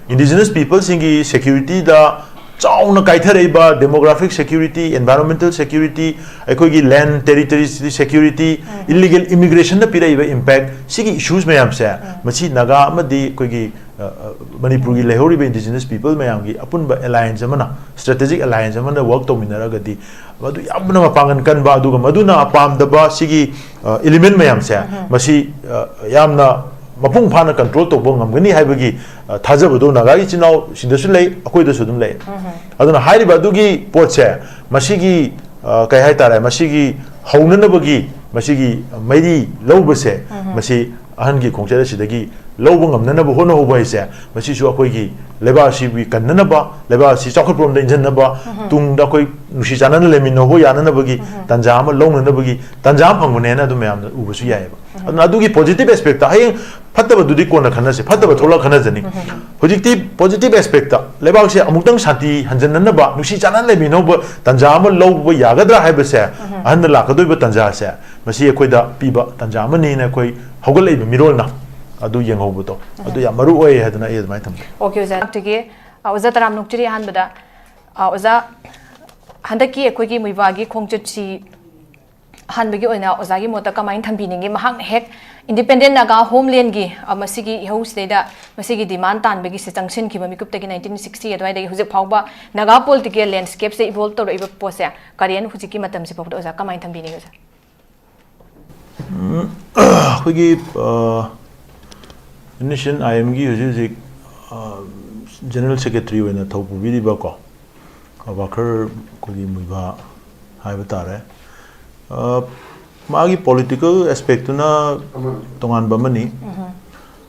indigenous peopleꯁꯤꯡꯒꯤ securityꯗ ꯆꯥꯎꯅ ꯀꯥꯏꯊꯔꯛꯏꯕ demographic security, environmental security, ꯑꯩꯈꯣꯏꯒꯤ land territory security, illegal immigration ꯅ ꯄꯤꯔꯛꯏꯕ impact, ꯁꯤꯒꯤ issues ꯃꯌꯥꯝꯁꯦ, ꯃꯁꯤ ꯅꯥꯒꯥ ꯑꯃꯗꯤ ꯑꯩꯈꯣꯏꯒꯤ, ꯑ, ꯑ, ꯃꯅꯤꯄꯨꯔꯒꯤ ꯂꯩꯍꯧꯔꯤꯕ indigenous people ꯃꯌꯥꯝꯒꯤ ꯑꯄꯨꯟꯕ alliance ꯑꯃꯅ, strategic alliance ꯑꯃꯅ work ꯇꯧꯃꯤꯟꯅꯔꯒꯗꯤ, ꯃꯗꯨ ꯌꯥꯝꯅ ꯃꯄꯥꯡꯒꯜ ꯀꯟꯕ, ꯑꯗꯨꯒ ꯃꯗꯨꯅ ꯄꯥꯝꯗꯕ ꯁꯤꯒꯤ, ꯑ, element ꯃꯌꯥꯝꯁꯦ, ꯃꯁꯤ, ꯑ, ꯌꯥꯝꯅ ꯃꯄꯨꯡ ꯐꯥꯅ control ꯇꯧꯕ ꯉꯝꯒꯅꯤ ꯍꯥꯏꯕꯒꯤ, ꯑ, ꯊꯥꯖꯕꯗꯣ ꯅꯥꯒꯥꯒꯤ ꯏꯆꯤꯟ ꯏꯅꯥꯎꯁꯤꯡꯗꯁꯨ ꯂꯩ, ꯑꯩꯈꯣꯏꯗꯁꯨ ꯑꯗꯨꯝ ꯂꯩ꯫ ꯑꯗꯨꯅ ꯍꯥꯏꯔꯤꯕ ꯑꯗꯨꯒꯤ ꯄꯣꯠꯁꯦ, ꯃꯁꯤꯒꯤ, ꯑ, ꯀꯩ ꯍꯥꯏꯇꯥꯔꯦ, ꯃꯁꯤꯒꯤ ꯍꯧꯅꯅꯕꯒꯤ, ꯃꯁꯤꯒꯤ ꯃꯩꯔꯤ ꯂꯧꯕꯁꯦ, ꯃꯁꯤ ꯑꯍꯟꯒꯤ ꯈꯣꯡꯆꯠ ꯑꯁꯤꯗꯒꯤ ꯂꯧꯕ ꯉꯝꯅꯅꯕ ꯍꯣꯠꯅꯍꯧꯕ ꯍꯥꯏꯁꯦ, ꯃꯁꯤꯁꯨ ꯑꯩꯈꯣꯏꯒꯤ ꯂꯩꯕꯥꯛ ꯑꯁꯤꯕꯨ ꯀꯟꯅꯅꯕ, ꯂꯩꯕꯥꯛ ꯑꯁꯤ ꯆꯥꯎꯈꯠꯄꯔꯣꯝꯗ ꯏꯟꯖꯟꯅꯕ, ꯇꯨꯡꯗ ꯑꯩꯈꯣꯏ ꯅꯨꯡꯁꯤ ꯆꯥꯟꯅꯅ ꯂꯩꯃꯤꯟꯅꯕ ꯌꯥꯅꯅꯕꯒꯤ ꯇꯥꯟꯖꯥ ꯑꯃ ꯂꯧꯅꯅꯕꯒꯤ ꯇꯥꯟꯖꯥ ꯑꯃ ꯐꯪꯕꯅꯦꯅ ꯑꯗꯨꯝ ꯃꯌꯥꯝꯅ ꯎꯕꯁꯨ ꯌꯥꯏꯑꯕ꯫ ꯑꯗꯨꯅ ꯑꯗꯨꯒꯤ positive aspect ꯇ, ꯍꯌꯦꯡ ꯐꯠꯇꯕꯗꯨꯗꯤ ꯀꯣꯟꯅ ꯈꯟꯅꯁꯦ, ꯐꯠꯇꯕ ꯊꯣꯛꯂꯛꯑ ꯈꯟꯅꯖꯅꯤ꯫ ꯍꯧꯖꯤꯛꯇꯤ positive aspect ꯇ ꯂꯩꯕꯥꯛꯁꯦ ꯑꯃꯨꯛꯇꯪ ꯁꯥꯟꯇꯤ ꯍꯟꯖꯟꯅꯅꯕ, ꯅꯨꯡꯁꯤ ꯆꯥꯟꯅꯅ ꯂꯩꯃꯤꯟꯅꯧꯕ ꯇꯥꯟꯖꯥ ꯑꯃ ꯂꯧꯕ ꯌꯥꯒꯗ꯭ꯔꯥ ꯍꯥꯏꯕꯁꯦ, ꯑꯍꯟꯗ ꯂꯥꯛꯀꯗꯣꯏꯕ ꯇꯥꯟꯖꯥꯁꯦ, ꯃꯁꯤ ꯑꯩꯈꯣꯏꯗ ꯄꯤꯕ ꯇꯥꯟꯖꯥ ꯑꯃꯅꯤꯅ ꯑꯩꯈꯣꯏ ꯍꯧꯒꯠꯂꯛꯏꯕ ꯃꯤꯔꯣꯜꯅ ꯑꯗꯨ ꯌꯦꯡꯍꯧꯕꯗꯣ, ꯑꯗꯨ ꯌꯥꯝ ꯃꯔꯨ ꯑꯣꯏ ꯍꯥꯏꯗꯅ ꯑꯩ ꯑꯗꯨꯃꯥꯏꯅ ꯊꯝꯖꯩ꯫ ꯑꯣꯀꯦ ꯑꯣꯖꯥ꯫ ꯑꯗꯨꯒꯤ, ꯑ, ꯑꯣꯖꯥ ꯇꯔꯥꯝ ꯅꯣꯛꯆꯔꯤ꯫ ꯑꯍꯥꯟꯕꯗ, ꯑ, ꯑꯣꯖꯥ, ꯍꯟꯗꯛꯀꯤ ꯑꯩꯈꯣꯏꯒꯤ ꯃꯨꯏꯕꯥꯒꯤ ꯈꯣꯡꯆꯠꯁꯤ ꯑꯍꯥꯟꯕꯒꯤ ꯑꯣꯏꯅ ꯑꯣꯖꯥꯒꯤ ꯃꯣꯠꯇ ꯀꯃꯥꯏꯅ ꯊꯝꯕꯤꯅꯤꯡꯉꯤ? ꯃꯍꯥꯛꯅ ꯍꯦꯛ Independent Naga Homeland ꯒꯤ, ꯑ, ꯃꯁꯤꯒꯤ ꯏꯍꯧꯁꯤꯗꯩꯗ ꯃꯁꯤꯒꯤ demand ꯇꯥꯟꯕꯒꯤꯁꯦ ꯆꯪꯁꯤꯟꯈꯤꯕ ꯃꯤꯀꯨꯞꯇꯒꯤ nineteen sixty ꯑꯗꯨꯋꯥꯏꯗꯒꯤ ꯍꯧꯖꯤꯛ ꯐꯥꯎꯕ ꯅꯥꯒꯥ political landscape ꯁꯦ evolve ꯇꯧꯔꯛꯏꯕ ꯄꯣꯠꯁꯦ, current ꯍꯧꯖꯤꯛꯀꯤ ꯃꯇꯝꯁꯤ ꯐꯥꯎꯕꯗ ꯑꯣꯖꯥ ꯀꯃꯥꯏꯅ ꯊꯝꯕꯤꯅꯤꯡꯉꯤ ꯑꯣꯖꯥ? ꯎꯝ, ꯑꯩꯈꯣꯏꯒꯤ, ꯑ, Indonesian I M ꯒꯤ ꯍꯧꯖꯤꯛ ꯍꯧꯖꯤꯛ, ꯑ, General Secretary ꯑꯣꯏꯅ ꯊꯧ ꯄꯨꯕꯤꯔꯤꯕꯀꯣ, ꯑ, ꯋꯥꯀꯔ ꯑꯩꯈꯣꯏꯒꯤ ꯃꯨꯏꯕꯥ ꯍꯥꯏꯕ ꯇꯥꯔꯦ꯫ ꯑ, ꯃꯥꯒꯤ political aspect ꯇꯨꯅ ꯇꯣꯉꯥꯟꯕ ꯑꯃꯅꯤ꯫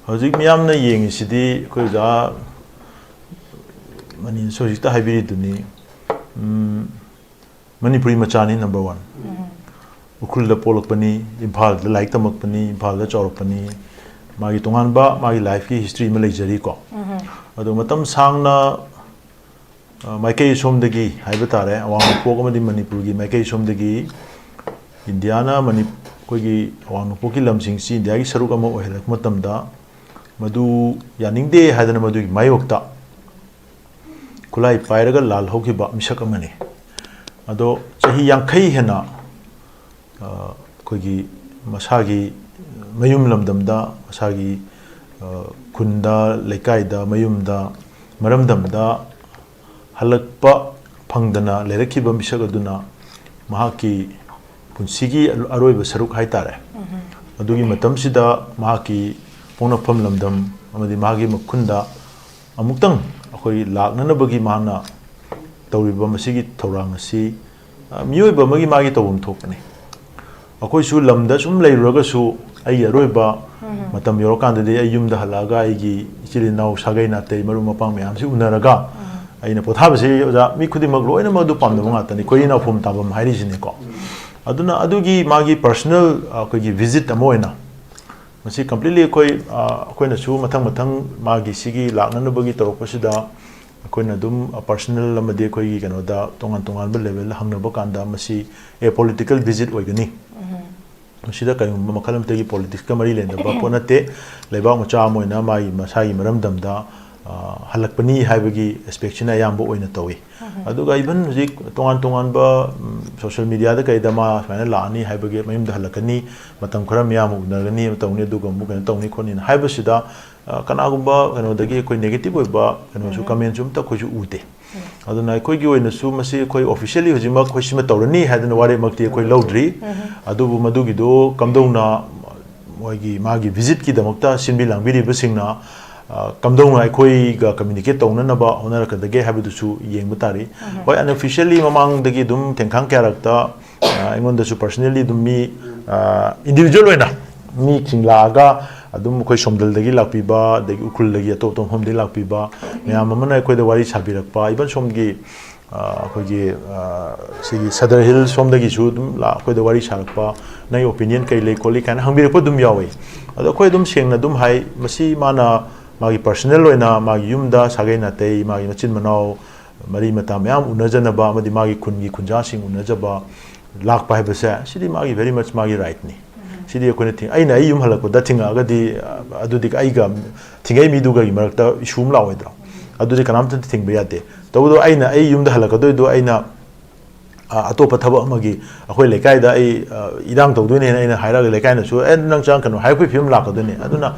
ꯍꯧꯖꯤꯛ ꯃꯤꯌꯥꯝꯅ ꯌꯦꯡꯉꯤꯁꯤꯗꯤ ꯑꯩꯈꯣꯏ ꯑꯣꯖꯥ ꯃꯅꯤꯅꯁꯨ ꯍꯧꯖꯤꯛꯇ ꯍꯥꯏꯕꯤꯔꯤꯗꯨꯅꯤ꯫ ꯎꯝ, ꯃꯅꯤꯄꯨꯔꯤ ꯃꯆꯥꯅꯤ, number one꯫ ꯎꯈ꯭ꯔꯨꯜꯗ ꯄꯣꯛꯂꯛꯄꯅꯤ, ꯏꯝꯐꯥꯜꯗ ꯂꯥꯏꯔꯤꯛ ꯇꯝꯃꯛꯄꯅꯤ, ꯏꯝꯐꯥꯜꯗ ꯆꯥꯎꯔꯛꯄꯅꯤ, ꯃꯥꯒꯤ ꯇꯣꯉꯥꯟꯕ ꯃꯥꯒꯤ life ꯀꯤ history ꯑꯃ ꯂꯩꯖꯔꯤꯀꯣ꯫ ꯑꯗꯣ ꯃꯇꯝ ꯁꯥꯡꯅ, ꯑ, ꯃꯥꯏꯀꯩ ꯁꯣꯝꯗꯒꯤ ꯍꯥꯏꯕ ꯇꯥꯔꯦ, ꯑꯋꯥꯡ ꯅꯣꯡꯄꯣꯛ ꯑꯃꯗꯤ ꯃꯅꯤꯄꯨꯔꯒꯤ ꯃꯥꯏꯀꯩ ꯁꯣꯝꯗꯒꯤ ꯏꯟꯗꯤꯌꯥꯅ ꯃꯅꯤ-, ꯑꯩꯈꯣꯏꯒꯤ ꯑꯋꯥꯡ ꯅꯣꯡꯄꯣꯛꯀꯤ ꯂꯝꯁꯤꯡꯁꯤ ꯏꯟꯗꯤꯌꯥꯒꯤ ꯁꯔꯨꯛ ꯑꯃ ꯑꯣꯏꯍꯜꯂꯛꯄ ꯃꯇꯝꯗ, ꯃꯗꯨ ꯌꯥꯅꯤꯡꯗꯦ ꯍꯥꯏꯗꯅ ꯃꯗꯨꯒꯤ ꯃꯥꯌꯣꯛꯇ ꯈꯨꯠꯂꯥꯏ ꯄꯥꯏꯔꯒ ꯂꯥꯜꯍꯧꯈꯤꯕ ꯃꯤꯁꯛ ꯑꯃꯅꯤ꯫ ꯑꯗꯣ ꯆꯍꯤ ꯌꯥꯡꯈꯩ ꯍꯦꯟꯅ ꯑꯩꯈꯣꯏꯒꯤ ꯃꯁꯥꯒꯤ ꯃꯌꯨꯝ ꯂꯝꯗꯝꯗ, ꯃꯁꯥꯒꯤ ꯈꯨꯟꯗ, ꯂꯩꯀꯥꯏꯗ, ꯃꯌꯨꯝꯗ, ꯃꯔꯝꯗꯝꯗ ꯍꯜꯂꯛꯄ ꯐꯪꯗꯅ ꯂꯩꯔꯛꯈꯤꯕ ꯃꯤꯁꯛ ꯑꯗꯨꯅ ꯃꯍꯥꯛꯀꯤ ꯄꯨꯟꯁꯤꯒꯤ ꯑꯔꯣꯏꯕ ꯁꯔꯨꯛ ꯍꯥꯏꯇꯥꯔꯦ, ꯑꯗꯨꯒꯤ ꯃꯇꯝꯁꯤꯗ ꯃꯍꯥꯛꯀꯤ ꯄꯣꯛꯅꯐꯝ ꯂꯝꯗꯝ ꯑꯃꯗꯤ ꯃꯍꯥꯛꯀꯤ ꯃꯈꯨꯟꯗ ꯑꯃꯨꯛꯇꯪ ꯑꯩꯈꯣꯏ ꯂꯥꯛꯅꯅꯕꯒꯤ ꯃꯍꯥꯛꯅ ꯇꯧꯔꯤꯕ ꯃꯁꯤꯒꯤ ꯊꯧꯔꯥꯡ ꯑꯁꯤ, ꯑ, ꯃꯤꯑꯣꯏꯕ ꯑꯃꯒꯤ ꯃꯥꯒꯤ ꯇꯧꯐꯝ ꯊꯣꯛꯄꯅꯤ꯫ ꯑꯩꯈꯣꯏꯁꯨ ꯂꯝꯗ ꯁꯨꯝ ꯂꯩꯔꯨꯔꯒꯁꯨ ꯑꯩꯒꯤ ꯑꯔꯣꯏꯕ ꯃꯇꯝ ꯌꯧꯔꯀꯥꯟꯗꯗꯤ ꯑꯩ ꯌꯨꯝꯗ ꯍꯜꯂꯛꯑꯒ ꯑꯩꯒꯤ ꯏꯆꯤꯜ ꯏꯅꯥꯎ, ꯁꯥꯒꯩ ꯅꯥꯇꯩ, ꯃꯔꯨꯞ ꯃꯄꯥꯡ ꯃꯌꯥꯝꯁꯤ ꯎꯅꯔꯒ ꯑꯩꯅ ꯄꯣꯊꯥꯕꯁꯤ, ꯑꯣꯖꯥ, ꯃꯤ ꯈꯨꯗꯤꯡꯃꯛ ꯂꯣꯏꯅꯃꯛ ꯑꯗꯨ ꯄꯥꯝꯅꯕ ꯉꯥꯛꯇꯅꯤ, ꯈꯣꯏꯔꯤ ꯅꯥꯎꯐꯝ ꯇꯥꯐꯝ ꯍꯥꯏꯔꯤꯁꯤꯅꯤꯀꯣ꯫ ꯑꯗꯨꯅ ꯑꯗꯨꯒꯤ ꯃꯥꯒꯤ personal, ꯑ, ꯑꯩꯈꯣꯏꯒꯤ visit ꯑꯃ ꯑꯣꯏꯅ ꯃꯁꯤ completely ꯑꯩꯈꯣꯏ, ꯑ, ꯑꯩꯈꯣꯏꯅꯁꯨ ꯃꯊꯪ ꯃꯊꯪ ꯃꯥꯒꯤ ꯁꯤꯒꯤ ꯂꯥꯛꯅꯅꯕꯒꯤ ꯇꯧꯔꯛꯄꯁꯤꯗ ꯑꯩꯈꯣꯏꯅ ꯑꯗꯨꯝ, ꯑ, personal ꯑꯃꯗꯤ ꯑꯩꯈꯣꯏꯒꯤ ꯀꯩꯅꯣꯗ ꯇꯣꯉꯥꯟ ꯇꯣꯉꯥꯟꯕ level ꯍꯪꯅꯕ ꯀꯥꯟꯗ ꯃꯁꯤ a political visit ꯑꯣꯏꯒꯅꯤ꯫ ꯃꯁꯤꯗ ꯀꯔꯤꯒꯨꯝꯕ ꯃꯈꯜ ꯑꯃꯠꯇꯒꯤ politicsꯀ ꯃꯔꯤ ꯂꯩꯅꯕ ꯄꯣꯠ ꯅꯠꯇꯦ꯫ ꯂꯩꯕꯥꯛ ꯃꯆꯥ ꯑꯃ ꯑꯣꯏꯅ ꯃꯥꯒꯤ ꯃꯁꯥꯒꯤ ꯃꯔꯝꯗꯝꯗ, ꯑ, ꯍꯜꯂꯛꯄꯅꯤ ꯍꯥꯏꯕꯒꯤ aspectꯁꯤꯅ ꯑꯌꯥꯝꯕ ꯑꯣꯏꯅ ꯇꯧꯏ꯫ ꯑꯗꯨꯒ even ꯍꯧꯖꯤꯛ ꯇꯣꯉꯥꯟ ꯇꯣꯉꯥꯟꯕ, ꯎꯝ, social mediaꯗ ꯀꯩꯗ ꯃꯥ ꯁꯨꯃꯥꯏꯅ ꯂꯥꯛꯑꯅꯤ ꯍꯥꯏꯕꯒꯤ, ꯃꯌꯨꯝꯗ ꯍꯜꯂꯛꯀꯅꯤ, ꯃꯇꯝ ꯈꯔ ꯃꯤꯌꯥꯝ ꯑꯃ ꯎꯅꯒꯅꯤ, ꯑꯃ ꯇꯧꯅꯤ, ꯑꯗꯨꯒ ꯑꯃꯨꯛ ꯀꯩꯅꯣ ꯇꯧꯅꯤ ꯈꯣꯠꯅꯤꯅ ꯍꯥꯏꯕꯁꯤꯗ, ꯑ, ꯀꯅꯥꯒꯨꯝꯕ ꯀꯩꯅꯣꯗꯒꯤ ꯑꯩꯈꯣꯏ negative ꯑꯣꯏꯕ ꯀꯩꯅꯣꯁꯨ, commentꯁꯨ ꯑꯝꯇ ꯑꯩꯈꯣꯏꯁꯨ ꯎꯗꯦ꯫ ꯑꯗꯨꯅ ꯑꯩꯈꯣꯏꯒꯤ ꯑꯣꯏꯅꯁꯨ ꯃꯁꯤ ꯑꯩꯈꯣꯏ officially ꯍꯧꯖꯤꯛꯃꯛ ꯑꯩꯈꯣꯏ ꯁꯤꯃ ꯇꯧꯔꯅꯤ ꯍꯥꯏꯗꯅ ꯋꯥꯔꯦꯞꯃꯛꯇꯤ ꯑꯩꯈꯣꯏ ꯂꯧꯗ꯭ꯔꯤ꯫ ꯑꯗꯨꯕꯨ ꯃꯗꯨꯒꯤꯗꯣ ꯀꯝꯗꯧꯅ ꯃꯣꯏꯒꯤ, ꯃꯥꯒꯤ visitꯀꯤꯗꯃꯛꯇ ꯁꯤꯟꯕꯤ ꯂꯥꯡꯕꯤꯔꯤꯕꯁꯤꯡꯅ, ꯑ, ꯀꯝꯗꯧꯅ ꯑꯩꯈꯣꯏꯒ communicate ꯇꯧꯅꯅꯕ ꯍꯣꯠꯅꯔꯛꯀꯗꯒꯦ ꯍꯥꯏꯕꯗꯨꯁꯨ ꯌꯦꯡꯕ ꯇꯥꯔꯤ꯫ ꯍꯣꯏ, unofficially ꯃꯃꯥꯡꯗꯒꯤ ꯑꯗꯨꯝ ꯊꯦꯡꯈꯥꯡ ꯀꯌꯥꯔꯛꯇ, ꯑ, ꯑꯩꯉꯣꯟꯗꯁꯨ personally ꯑꯗꯨꯝ ꯃꯤ, ꯑ, individual ꯑꯣꯏꯅ ꯃꯤꯁꯤꯡ ꯂꯥꯛꯑꯒ ꯑꯗꯨꯝ ꯑꯩꯈꯣꯏ ꯁꯣꯝꯗꯜꯗꯒꯤ ꯂꯥꯛꯄꯤꯕ, ꯑꯗꯒꯤ ꯎꯈ꯭ꯔꯨꯜꯗꯒꯤ ꯑꯇꯣꯞ ꯑꯇꯣꯞꯄ ꯃꯐꯝꯗꯒꯤ ꯂꯥꯛꯄꯤꯕ ꯃꯌꯥꯝ ꯑꯃꯅ ꯑꯩꯈꯣꯏꯗ ꯋꯥꯔꯤ ꯁꯥꯕꯤꯔꯛꯄ, even ꯁꯣꯝꯒꯤ ꯑ, ꯑꯩꯈꯣꯏꯒꯤ, ꯑ, ꯁꯤꯒꯤ ꯁꯗꯔ ꯍꯤꯜ ꯁꯣꯝꯗꯒꯤꯁꯨ ꯑꯗꯨꯝ ꯂꯥꯛ-, ꯑꯩꯈꯣꯏꯗ ꯋꯥꯔꯤ ꯁꯥꯔꯛꯄ, "ꯅꯪꯒꯤ opinion ꯀꯩ ꯂꯩ ꯈꯣꯠꯂꯤ?" ꯀꯥꯏꯅ ꯍꯪꯕꯤꯔꯛꯄ ꯑꯗꯨꯝ ꯌꯥꯎꯋꯤ꯫ ꯑꯗꯣ ꯑꯩꯈꯣꯏ ꯑꯗꯨꯝ ꯁꯦꯡꯅ ꯑꯗꯨꯝ ꯍꯥꯏ, ꯃꯁꯤ ꯃꯥꯅ ꯃꯥꯒꯤ personal ꯑꯣꯏꯅ ꯃꯥꯒꯤ ꯌꯨꯝꯗ ꯁꯥꯒꯩ ꯅꯥꯇꯩ, ꯃꯥꯒꯤ ꯃꯆꯤꯟ ꯃꯅꯥꯎ, ꯃꯔꯤ ꯃꯇꯥ ꯃꯌꯥꯝ ꯎꯅꯖꯅꯕ ꯑꯃꯗꯤ ꯃꯥꯒꯤ ꯈꯨꯟꯒꯤ ꯈꯨꯟꯖꯥꯁꯤꯡ ꯎꯅꯖꯕ ꯂꯥꯛꯄ ꯍꯥꯏꯕꯁꯦ, ꯁꯤꯗꯤ ꯃꯥꯒꯤ very much ꯃꯥꯒꯤ rightꯅꯤ꯫ ꯁꯤꯗꯤ ꯑꯩꯈꯣꯏꯅ ꯊꯤꯡ-, ꯑꯩꯅ ꯑꯩ ꯌꯨꯝ ꯍꯜꯂꯛꯄꯗ ꯊꯤꯡꯉꯛꯑꯒꯗꯤ, ꯑ, ꯑꯗꯨꯗꯤ ꯑꯩꯒ ꯊꯤꯡꯉꯛꯏ ꯃꯤꯗꯨꯒꯒꯤ ꯃꯔꯛꯇ issue ꯑꯃ ꯂꯥꯛꯑꯣꯏꯗ꯭ꯔꯣ? ꯑꯗꯨꯗꯤ ꯀꯅꯥꯝꯇꯅ ꯊꯤꯡꯕ ꯌꯥꯗꯦ꯫ ꯇꯧꯕꯗꯕꯨ ꯑꯩꯅ ꯑꯩ ꯌꯨꯝꯗ ꯍꯜꯂꯛꯀꯗꯣꯏꯗꯣ ꯑꯩꯅ, ꯑ, ꯑꯇꯣꯞꯄ ꯊꯕꯛ ꯑꯃꯒꯤ, ꯑꯩꯈꯣꯏ ꯂꯩꯀꯥꯏꯗ ꯑꯩ, ꯑ, ꯏꯔꯥꯡ ꯇꯧꯗꯣꯏꯅꯦꯅ ꯑꯩꯅ ꯍꯥꯏꯔꯛꯑꯒ ꯂꯩꯀꯥꯏꯅꯁꯨ, "ꯑꯦ, ꯅꯪ ꯆꯪꯉꯛꯀꯅꯨ" ꯍꯥꯏꯔꯛꯄꯒꯤ ꯐꯤꯕꯝ ꯂꯥꯛꯀꯗꯣꯏꯅꯦ꯫ ꯑꯗꯨꯅ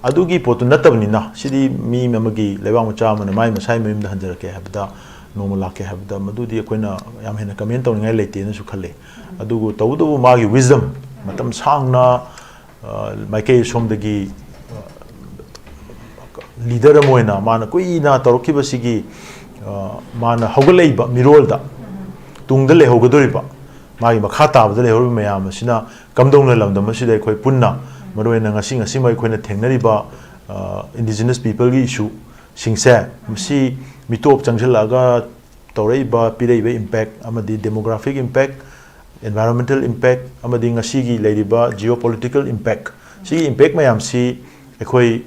ꯑꯗꯨꯒꯤ ꯄꯣꯠꯇꯨ ꯅꯠꯇꯕꯅꯤꯅ, ꯁꯤꯗꯤ ꯃꯤ ꯑꯃꯒꯤ, ꯂꯩꯕꯥꯛ ꯃꯆꯥ ꯑꯃꯅ ꯃꯥꯏ ꯃꯁꯥꯒꯤ ꯃꯌꯨꯝꯗ ꯍꯟꯖꯔꯛꯀꯦ ꯍꯥꯏꯕꯗ, ꯅꯣꯡꯃ ꯂꯥꯛꯀꯦ ꯍꯥꯏꯕꯗ, ꯃꯗꯨꯗꯤ ꯑꯩꯈꯣꯏꯅ ꯌꯥꯝ ꯍꯦꯟꯅ comment ꯇꯧꯅꯤꯡꯉꯥꯏ ꯂꯩꯇꯦꯅꯁꯨ ꯈꯜꯂꯤ꯫ ꯑꯗꯨꯕꯨ ꯇꯧꯕꯇꯕꯨ ꯃꯥꯒꯤ wisdom, ꯃꯇꯝ ꯁꯥꯡꯅ, ꯑ, ꯃꯥꯏꯀꯩ ꯁꯣꯝꯗꯒꯤ, ꯑ, leader ꯑꯃ ꯑꯣꯏꯅ ꯃꯥꯅ ꯀꯨꯏꯅ ꯇꯧꯔꯛꯈꯤꯕꯁꯤꯒꯤ, ꯑ, ꯃꯥꯅ ꯍꯧꯒꯠꯂꯛꯏꯕ ꯃꯤꯔꯣꯜꯗ, ꯇꯨꯡꯗ ꯂꯩꯍꯧꯒꯗꯧꯔꯤꯕ, ꯃꯥꯒꯤ ꯃꯈꯥ ꯇꯥꯕꯗ ꯂꯩꯍꯧꯔꯤꯕ ꯃꯌꯥꯝ ꯑꯁꯤꯅ ꯀꯝꯗꯧꯅ ꯂꯝꯗꯝ ꯑꯁꯤꯗ ꯑꯩꯈꯣꯏ ꯄꯨꯟꯅ, ꯃꯔꯨꯑꯣꯏꯅ ꯉꯁꯤ ꯉꯁꯤꯃꯛ ꯑꯩꯈꯣꯏꯅ ꯊꯦꯡꯅꯔꯤꯕ, ꯑ, indigenous peopleꯒꯤ issue ꯁꯤꯡꯁꯦ, ꯃꯁꯤ ꯃꯤꯇꯣꯞ ꯆꯪꯁꯤꯜꯂꯛꯑꯒ ꯇꯧꯔꯛꯏꯕ, ꯄꯤꯔꯛꯏꯕ impact ꯑꯃꯗꯤ demographic impact, environmental impact ꯑꯃꯗꯤ ꯉꯁꯤꯒꯤ ꯂꯩꯔꯤꯕ geopolitical impact, ꯁꯤꯒꯤ impact ꯃꯌꯥꯝꯁꯤ ꯑꯩꯈꯣꯏ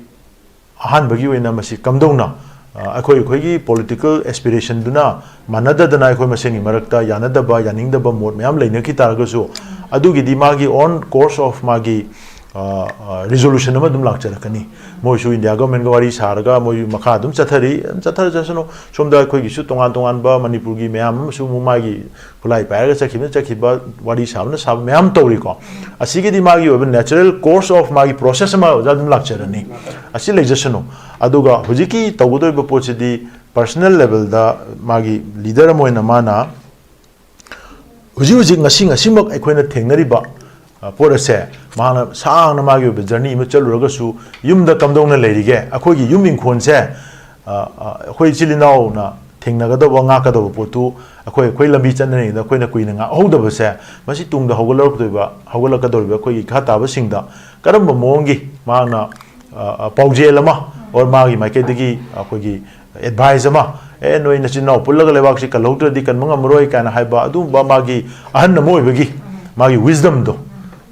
ꯑꯍꯥꯟꯕꯒꯤ ꯑꯣꯏꯅ ꯃꯁꯤ ꯀꯝꯗꯧꯅ, ꯑ, ꯑꯩꯈꯣꯏ ꯑꯩꯈꯣꯏꯒꯤ political aspirationꯗꯨꯅ ꯃꯥꯟꯅꯗꯗꯅ ꯑꯩꯈꯣꯏ ꯃꯁꯦꯟꯒꯤ ꯃꯔꯛꯇ ꯌꯥꯅꯗꯕ, ꯌꯥꯅꯤꯡꯗꯕ ꯃꯣꯠ ꯃꯌꯥꯝ ꯂꯩꯅꯈꯤ ꯇꯥꯔꯒꯁꯨ, ꯑꯗꯨꯒꯤꯗꯤ ꯃꯥꯒꯤ own course of ꯃꯥꯒꯤ, ꯑ, ꯑ, resolution ꯑꯃ ꯑꯗꯨꯝ ꯂꯥꯛꯆꯔꯛꯀꯅꯤ꯫ ꯃꯣꯏꯁꯨ India governmentꯒ ꯋꯥꯔꯤ ꯁꯥꯔꯒ ꯃꯣꯏ ꯃꯈꯥ ꯑꯗꯨꯝ ꯆꯠꯊꯔꯤ, ꯑꯗꯨꯝ ꯆꯠꯊꯔꯖꯁꯅꯨ꯫ ꯁꯣꯝꯗ ꯑꯩꯈꯣꯏꯒꯤꯁꯨ ꯇꯣꯉꯥꯟ ꯇꯣꯉꯥꯟꯕ ꯃꯅꯤꯄꯨꯔꯒꯤ ꯃꯌꯥꯝ ꯑꯃꯁꯨ ꯑꯃꯨꯛ ꯃꯥꯒꯤ ꯈꯨꯠꯂꯥꯏ ꯄꯥꯏꯔꯒ ꯆꯠꯈꯤꯕꯅ ꯆꯠꯈꯤꯕ, ꯋꯥꯔꯤ ꯁꯥꯕꯅ ꯁꯥꯕ ꯃꯌꯥꯝ ꯇꯧꯔꯤꯀꯣ꯫ ꯑꯁꯤꯒꯤꯗꯤ ꯃꯥꯒꯤ ꯑꯣꯏꯕ natural course of ꯃꯥꯒꯤ process ꯑꯃ ꯑꯣꯖꯥ ꯑꯗꯨꯝ ꯂꯥꯛꯆꯔꯅꯤ꯫ ꯑꯁꯤ ꯂꯩꯖꯁꯅꯨ꯫ ꯑꯗꯨꯒ ꯍꯧꯖꯤꯛꯀꯤ ꯇꯧꯒꯗꯧꯔꯤꯕ ꯄꯣꯠꯁꯤꯗꯤ personal levelꯗ ꯃꯥꯒꯤ leader ꯑꯃ ꯑꯣꯏꯅ ꯃꯥꯅ ꯍꯧꯖꯤꯛ ꯍꯧꯖꯤꯛ ꯉꯁꯤ ꯉꯁꯤꯃꯛ ꯑꯩꯈꯣꯏꯅ ꯊꯦꯡꯅꯔꯤꯕ, ꯑ, ꯄꯣꯠ ꯑꯁꯦ ꯃꯍꯥꯛꯅ ꯁꯥꯡꯅ ꯃꯥꯒꯤ ꯑꯣꯏꯕ journey ꯑꯃ ꯆꯠꯂꯨꯔꯒꯁꯨ ꯌꯨꯝꯗ ꯀꯝꯗꯧꯅ ꯂꯩꯔꯤꯒꯦ? ꯑꯩꯈꯣꯏꯒꯤ ꯌꯨꯝ ꯏꯪꯈꯣꯜꯁꯦ, ꯑ, ꯑ, ꯑꯩꯈꯣꯏ ꯏꯆꯤꯜ ꯏꯅꯥꯎꯅ ꯊꯦꯡꯅꯒꯗꯧꯕ, ꯉꯥꯛꯀꯗꯧꯕ ꯄꯣꯠꯇꯨ ꯑꯩꯈꯣꯏ, ꯑꯩꯈꯣꯏ ꯂꯝꯕꯤ ꯆꯠꯅꯔꯤꯉꯩꯗ ꯑꯩꯈꯣꯏꯅ ꯀꯨꯏꯅ ꯉꯥꯛꯍꯧꯗꯕꯁꯦ, ꯃꯁꯤ ꯇꯨꯡꯗ ꯍꯧꯒꯠꯂꯛꯇꯣꯏꯕ, ꯍꯧꯒꯠꯂꯛꯀꯗꯧꯔꯤꯕ ꯑꯩꯈꯣꯏꯒꯤ ꯏꯈꯥ ꯇꯥꯕꯁꯤꯡꯗ ꯀꯔꯝꯕ ꯃꯑꯣꯡꯒꯤ ꯃꯍꯥꯛꯅ, ꯑ, ꯑ, ꯄꯥꯎꯖꯦꯜ ꯑꯃ or ꯃꯥꯒꯤ ꯃꯥꯏꯀꯩꯗꯒꯤ ꯑꯩꯈꯣꯏꯒꯤ advice ꯑꯃ, "ꯑꯦ, ꯅꯣꯏ ꯅꯆꯤꯟ ꯅꯅꯥꯎ ꯄꯨꯜꯂꯒ ꯂꯩꯕꯥꯛꯁꯤ ꯀꯜꯍꯧꯗ꯭ꯔꯗꯤ ꯀꯟꯕ ꯉꯝꯃꯔꯣꯏ" ꯀꯥꯏꯅ ꯍꯥꯏꯕ ꯑꯗꯨꯒꯨꯝꯕ ꯃꯥꯒꯤ ꯑꯍꯟ ꯑꯃ ꯑꯣꯏꯕꯒꯤ ꯃꯥꯒꯤ wisdomꯗꯣ,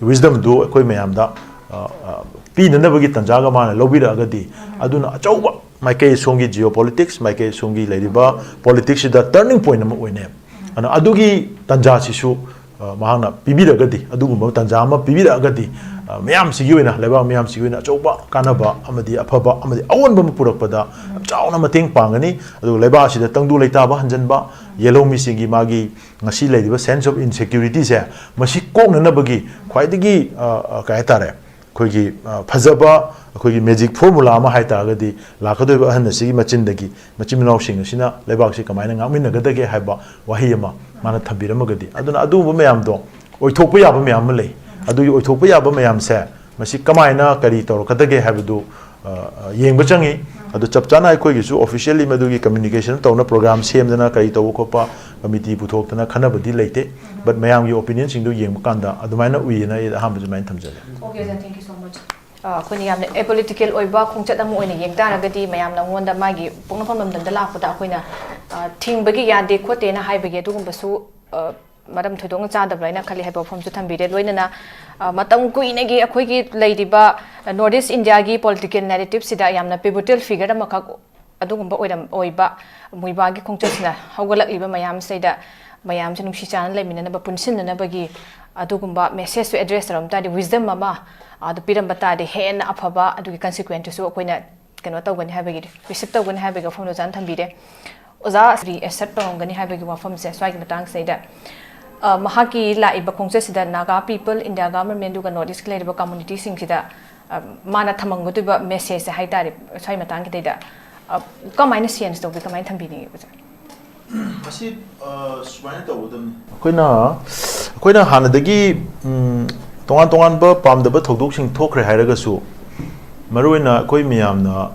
wisdomꯗꯨ ꯑꯩꯈꯣꯏ ꯃꯌꯥꯝꯗ, ꯑ, ꯑ, ꯄꯤꯅꯅꯕꯒꯤ ꯇꯥꯟꯖꯥꯒ ꯃꯥꯅ ꯂꯧꯕꯤꯔꯛꯑꯒꯗꯤ, ꯑꯗꯨꯅ ꯑꯆꯧꯕ ꯃꯥꯏꯀꯩ ꯁꯣꯝꯒꯤ geopolitics, ꯃꯥꯏꯀꯩ ꯁꯣꯝꯒꯤ ꯂꯩꯔꯤꯕ politicsꯁꯤꯗ turning point ꯑꯃ ꯑꯣꯏꯅꯦꯕ꯫ ꯑꯗꯨꯅ ꯑꯗꯨꯒꯤ ꯇꯥꯟꯖꯥꯁꯤꯁꯨ ꯑ, ꯃꯍꯥꯛꯅ ꯄꯤꯕꯤꯔꯒꯗꯤ, ꯑꯗꯨꯒꯨꯝꯕ ꯇꯥꯟꯖꯥ ꯑꯃ ꯄꯤꯕꯤꯔꯛꯑꯒꯗꯤ, ꯑ, ꯃꯌꯥꯝꯁꯤꯒꯤ ꯑꯣꯏꯅ, ꯂꯩꯕꯥꯛ ꯃꯌꯥꯝꯁꯤꯒꯤ ꯑꯣꯏꯅ ꯑꯆꯧꯕ ꯀꯥꯟꯅꯕ ꯑꯃꯗꯤ ꯑꯐꯕ ꯑꯃꯗꯤ ꯑꯑꯣꯟꯕ ꯑꯃ ꯄꯨꯔꯛꯄꯗ ꯌꯥꯝ ꯆꯥꯎꯅ ꯃꯇꯦꯡ ꯄꯥꯡꯒꯅꯤ꯫ ꯑꯗꯨꯒ ꯂꯩꯕꯥꯛ ꯑꯁꯤꯗ ꯇꯪꯗꯨ ꯂꯩꯇꯥꯕ ꯍꯟꯖꯤꯟꯕ, ꯌꯦꯜꯍꯧꯃꯤꯁꯤꯡꯒꯤ ꯃꯥꯒꯤ ꯉꯁꯤ ꯂꯩꯔꯤꯕ sense of insecurity ꯁꯦ, ꯃꯁꯤ ꯀꯣꯛꯅꯅꯕꯒꯤ ꯈ꯭ꯋꯥꯏꯗꯒꯤ, ꯑ, ꯑ, ꯀꯩ ꯍꯥꯏꯇꯥꯔꯦ, ꯑꯩꯈꯣꯏꯒꯤ, ꯑ, ꯐꯖꯕ ꯑꯩꯈꯣꯏꯒꯤ magic formula ꯑꯃ ꯍꯥꯏ ꯇꯥꯔꯒꯗꯤ, ꯂꯥꯛꯀꯗꯧꯔꯤꯕ ꯑꯍꯟ ꯑꯁꯤꯒꯤ ꯃꯆꯤꯟꯗꯒꯤ ꯃꯆꯤꯟ ꯃꯅꯥꯎꯁꯤꯡ ꯑꯁꯤꯅ ꯂꯩꯕꯥꯛꯁꯤ ꯀꯃꯥꯏꯅ ꯉꯥꯛꯃꯤꯟꯅꯒꯗꯒꯦ ꯍꯥꯏꯕ ꯋꯥꯍꯩ ꯑꯃ ꯃꯥꯅ ꯊꯝꯕꯤꯔꯝꯃꯒꯗꯤ, ꯑꯗꯨꯅ ꯑꯗꯨꯒꯨꯝꯕ ꯃꯌꯥꯝꯗꯣ ꯑꯣꯏꯊꯣꯛꯄ ꯌꯥꯕ ꯃꯌꯥꯝ ꯑꯃ ꯂꯩ꯫ ꯑꯗꯨꯒꯤ ꯑꯣꯏꯊꯣꯛꯄ ꯌꯥꯕ ꯃꯌꯥꯝꯁꯦ ꯃꯁꯤ ꯀꯃꯥꯏꯅ ꯀꯔꯤ ꯇꯧꯔꯛꯀꯗꯒꯦ ꯍꯥꯏꯕꯗꯨ, ꯑ, ꯑ, ꯌꯦꯡꯕ ꯆꯪꯉꯤ꯫ ꯑꯗꯨ ꯆꯞ ꯆꯥꯅ ꯑꯩꯈꯣꯏꯒꯤꯁꯨ officially ꯃꯗꯨꯒꯤ communication ꯇꯧꯅ program ꯁꯦꯝꯗꯅ ꯀꯔꯤ ꯇꯧꯕ ꯈꯣꯠꯄ committee ꯄꯨꯊꯣꯛꯇꯅ ꯈꯟꯅꯕꯗꯤ ꯂꯩꯇꯦ꯫ But ꯃꯌꯥꯝꯒꯤ opinion ꯁꯤꯡꯗꯨ ꯌꯦꯡꯕ ꯀꯥꯟꯗ ꯑꯗꯨꯃꯥꯏꯅ ꯎꯏꯌꯦꯅ ꯑꯩ ꯑꯍꯥꯟꯕ ꯑꯗꯨꯃꯥꯏꯅ ꯊꯝꯖꯒꯦ꯫ Okay, sir, thank you so much. ꯑ, ꯑꯩꯈꯣꯏꯅ ꯌꯥꯝꯅ apolitical ꯑꯣꯏꯕ ꯈꯣꯡꯆꯠ ꯑꯃ ꯑꯣꯏꯅ ꯌꯦꯡ ꯇꯥꯔꯒꯗꯤ, ꯃꯌꯥꯝꯅ ꯑꯩꯉꯣꯟꯗ ꯃꯥꯒꯤ ꯄꯣꯛꯅꯐꯝ ꯂꯝꯗꯝꯗ ꯂꯥꯛꯄꯗ ꯑꯩꯈꯣꯏꯅ, ꯑ, ꯊꯤꯡꯕꯒꯤ ꯌꯥꯗꯦ ꯈꯣꯠꯇꯦꯅ ꯍꯥꯏꯕꯒꯤ ꯑꯗꯨꯒꯨꯝꯕꯁꯨ, ꯑ, ꯃꯔꯝ ꯊꯣꯏꯗꯣꯛꯅ ꯆꯥꯗꯕ꯭ꯔꯥ ꯍꯥꯏꯅ ꯈꯜꯂꯤ ꯍꯥꯏꯕ ꯋꯥꯐꯝꯁꯨ ꯊꯝꯕꯤꯔꯦ꯫ ꯂꯣꯏꯅꯅ, ꯑ, ꯃꯇꯝ ꯀꯨꯏꯅꯒꯤ ꯑꯩꯈꯣꯏꯒꯤ ꯂꯩꯔꯤꯕ North East India ꯒꯤ political narrative ꯁꯤꯗ ꯌꯥꯝꯅ pivotal figure ꯑꯃꯈꯛ ꯑꯗꯨꯒꯨꯝꯕ ꯑꯣꯏꯔꯝ-, ꯑꯣꯏꯕ ꯃꯨꯏꯕꯥꯒꯤ ꯈꯣꯡꯆꯠꯁꯤꯅ ꯍꯧꯒꯠꯂꯛꯂꯤꯕ ꯃꯌꯥꯝꯁꯤꯗꯩꯗ ꯃꯌꯥꯝꯁꯦ ꯅꯨꯡꯁꯤ ꯆꯥꯟꯅꯅ ꯂꯩꯃꯤꯟꯅꯅꯕ, ꯄꯨꯟꯁꯤꯟꯅꯅꯕꯒꯤ ꯑꯗꯨꯒꯨꯝꯕ message ꯁꯨ address ꯇꯧꯔꯝ ꯇꯥꯔꯗꯤ, wisdom ꯑꯃ ꯑꯗꯨ ꯄꯤꯔꯝꯕ ꯇꯥꯔꯗꯤ ꯍꯦꯟꯅ ꯑꯐꯕ, ꯑꯗꯨꯒꯤ consequence ꯇꯨꯁꯨ ꯑꯩꯈꯣꯏꯅ ꯀꯩꯅꯣ ꯇꯧꯒꯅꯤ ꯍꯥꯏꯕꯒꯤ, receive ꯇꯧꯒꯅꯤ ꯍꯥꯏꯕꯒꯤ ꯋꯥꯐꯝꯗꯣ ꯑꯣꯖꯥꯅ ꯊꯝꯕꯤꯔꯦ꯫ ꯑꯣꯖꯥ ꯁ꯭ꯔꯤ accept ꯇꯧꯔꯝꯒꯅꯤ ꯍꯥꯏꯕꯒꯤ ꯋꯥꯐꯝꯁꯦ ꯁ꯭ꯋꯥꯏꯒꯤ ꯃꯇꯥꯡꯁꯤꯗꯩꯗ, ꯑ, ꯃꯍꯥꯛꯀꯤ ꯂꯥꯛꯏꯕ ꯈꯣꯡꯆꯠꯁꯤꯗ Naga people, India government ꯑꯗꯨꯒ North East ꯀꯤ ꯂꯩꯔꯤꯕ community ꯁꯤꯡꯁꯤꯗ, ꯑ, ꯃꯥꯅ ꯊꯝꯃꯝꯒꯗꯣꯏꯕ message ꯁꯦ ꯍꯥꯏ ꯇꯥꯔꯦ, ꯁ꯭ꯋꯥꯏ ꯃꯇꯥꯡꯒꯤꯗꯩꯗ, ꯑ, ꯀꯃꯥꯏꯅ sense ꯇꯧꯒꯦ, ꯀꯃꯥꯏꯅ ꯊꯝꯕꯤꯅꯤꯡꯉꯦ ꯑꯣꯖꯥ? ꯃꯁꯤ, ꯑ, ꯁꯨꯃꯥꯏꯅ ꯇꯧꯒꯗꯕꯅꯤ꯫ ꯑꯩꯈꯣꯏꯅ, ꯑꯩꯈꯣꯏꯅ ꯍꯥꯟꯅꯗꯒꯤ, ꯎꯝ, ꯇꯣꯉꯥꯟ ꯇꯣꯉꯥꯟꯕ ꯄꯥꯝꯗꯕ ꯊꯧꯗꯣꯛꯁꯤꯡ ꯊꯣꯛꯈ꯭ꯔꯦ ꯍꯥꯏꯔꯒꯁꯨ, ꯃꯔꯨꯑꯣꯏꯅ ꯑꯩꯈꯣꯏ ꯃꯌꯥꯝꯅ,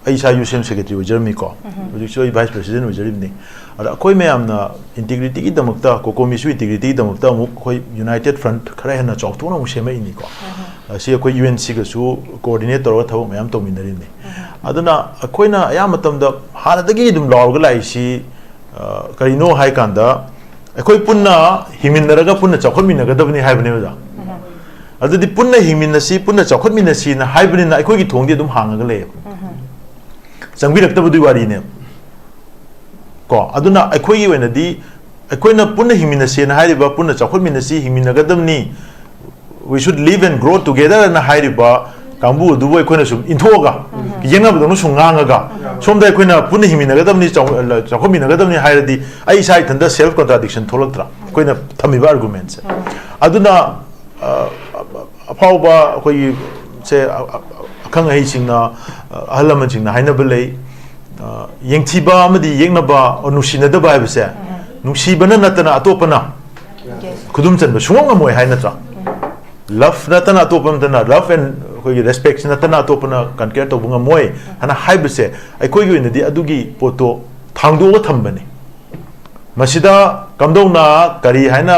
ꯑꯩ ꯏꯁꯥ U C M secretary ꯑꯣꯏꯖꯔꯝꯃꯤꯀꯣ, ꯎꯝ꯫ ꯍꯧꯖꯤꯛꯁꯨ ꯑꯩ vice president ꯑꯣꯏꯖꯔꯤꯕꯅꯤ꯫ ꯑꯗ ꯑꯩꯈꯣꯏ ꯃꯌꯥꯝꯅ integrity ꯒꯤꯗꯃꯛꯇ, COCOMISO integrity ꯒꯤꯗꯃꯛꯇ ꯑꯃꯨꯛ ꯑꯩꯈꯣꯏ United Front ꯈꯔ ꯍꯦꯟꯅ ꯆꯥꯎꯊꯣꯛꯅ ꯑꯃꯨꯛ ꯁꯦꯝꯃꯛꯏꯅꯤꯀꯣ꯫ ꯎꯝ꯫ ꯑꯁꯤ ꯑꯩꯈꯣꯏ U N C ꯒꯁꯨ coordinate ꯇꯧꯔꯒ ꯊꯕꯛ ꯃꯌꯥꯝ ꯇꯧꯃꯤꯟꯅꯔꯤꯕꯅꯤ꯫ ꯎꯝ꯫ ꯑꯗꯨꯅ ꯑꯩꯈꯣꯏꯅ ꯑꯌꯥꯝꯕ ꯃꯇꯝꯗ ꯍꯥꯟꯅꯗꯒꯤ ꯑꯗꯨꯝ ꯂꯥꯎꯔꯒ ꯂꯥꯛꯏꯁꯤ, ꯑ, ꯀꯔꯤꯅꯣ ꯍꯥꯏ ꯀꯥꯟꯗ, ꯑꯩꯈꯣꯏ ꯄꯨꯟꯅ ꯍꯤꯡꯃꯤꯟꯅꯔꯒ ꯄꯨꯟꯅ ꯆꯥꯎꯈꯠꯃꯤꯟꯅꯒꯗꯕꯅꯤ ꯍꯥꯏꯕꯅꯦ, ꯑꯣꯖꯥ꯫ ꯎꯝ꯫ ꯑꯗꯨꯗꯤ ꯄꯨꯟꯅ ꯍꯤꯡꯃꯤꯟꯅꯁꯤ, ꯄꯨꯟꯅ ꯆꯥꯎꯈꯠꯃꯤꯟꯅꯁꯤꯅ ꯍꯥꯏꯕꯅꯤꯅ ꯑꯩꯈꯣꯏꯒꯤ ꯊꯣꯡꯗꯤ ꯑꯗꯨꯝ ꯍꯥꯡꯉꯒ ꯂꯩꯌꯦꯕ꯫ ꯎꯝ꯫ ꯆꯪꯕꯤꯔꯛꯇꯕꯗꯨꯒꯤ ꯋꯥꯔꯤꯅꯦꯕ꯫ ꯀꯣ, ꯑꯗꯨꯅ ꯑꯩꯈꯣꯏꯒꯤ ꯑꯣꯏꯅꯗꯤ ꯑꯩꯈꯣꯏꯅ ꯄꯨꯟꯅ ꯍꯤꯡꯃꯤꯟꯅꯁꯦꯅ ꯍꯥꯏꯔꯤꯕ, ꯄꯨꯟꯅ ꯆꯥꯎꯈꯠꯃꯤꯟꯅꯁꯤ, ꯍꯤꯡꯃꯤꯟꯅꯒꯗꯕꯅꯤ, "We should live and grow together" ꯑꯅ ꯍꯥꯏꯔꯤꯕ ꯀꯥꯡꯕꯨ ꯑꯗꯨꯕꯨ ꯑꯩꯈꯣꯏꯅ ꯁꯨꯝ ꯏꯟꯊꯣꯛꯑꯒ, ꯌꯦꯡꯅꯕꯗꯧꯅ ꯁꯨꯝ ꯉꯥꯡꯉꯒ, ꯁꯣꯝꯗ ꯑꯩꯈꯣꯏꯅ ꯄꯨꯟꯅ ꯍꯤꯡꯃꯤꯟꯅꯒꯗꯕꯅꯤ, ꯆꯥꯎ-, ꯆꯥꯎꯈꯠꯃꯤꯟꯅꯒꯗꯕꯅꯤ ꯍꯥꯏꯔꯗꯤ, ꯑꯩ ꯏꯁꯥ ꯏꯊꯟꯇ self contradiction ꯊꯣꯛꯂꯛꯇ꯭ꯔꯥ? ꯑꯩꯈꯣꯏꯅ ꯊꯝꯃꯤꯕ argument ꯁꯦ꯫ ꯑꯗꯨꯅ, ꯑ, ꯑꯐꯥꯎꯕ ꯑꯩꯈꯣꯏꯒꯤ ꯁꯦ, ꯑ-, ꯑ-, ꯑꯈꯪ ꯑꯍꯩꯁꯤꯡꯅ, ꯑ, ꯑꯍꯜ ꯂꯃꯟꯁꯤꯡꯅ ꯍꯥꯏꯅꯕ ꯂꯩ, ꯑ, ꯌꯦꯡꯊꯤꯕ ꯑꯃꯗꯤ ꯌꯦꯛꯅꯕ, ꯑꯣ, ꯅꯨꯡꯁꯤꯅꯗꯕ ꯍꯥꯏꯕꯁꯦ, ꯅꯨꯡꯁꯤꯕꯅ ꯅꯠꯇꯅ ꯑꯇꯣꯞꯄꯅ ꯈꯨꯗꯨꯝ ꯆꯟꯕ ꯁꯨꯡꯉꯝ ꯉꯝꯃꯣꯏ ꯍꯥꯏ ꯅꯠꯇ꯭ꯔꯥ? Love ꯅꯠꯇꯅ ꯑꯇꯣꯞꯄ ꯑꯃꯠꯇꯅ, love and ꯑꯩꯈꯣꯏꯒꯤ respect ꯁꯤ ꯅꯠꯇꯅ ꯑꯇꯣꯞꯄꯅ conquer ꯇꯧꯕ ꯉꯝꯃꯣꯏ ꯍꯥꯏꯅ ꯍꯥꯏꯕꯁꯦ, ꯑꯩꯈꯣꯏꯒꯤ ꯑꯣꯏꯅꯗꯤ ꯑꯗꯨꯒꯤ ꯄꯣꯠꯇꯣ ꯊꯥꯡꯗꯣꯛꯑꯒ ꯊꯝꯕꯅꯤ꯫ ꯃꯁꯤꯗ ꯀꯝꯗꯧꯅ ꯀꯔꯤ ꯍꯥꯏꯅ,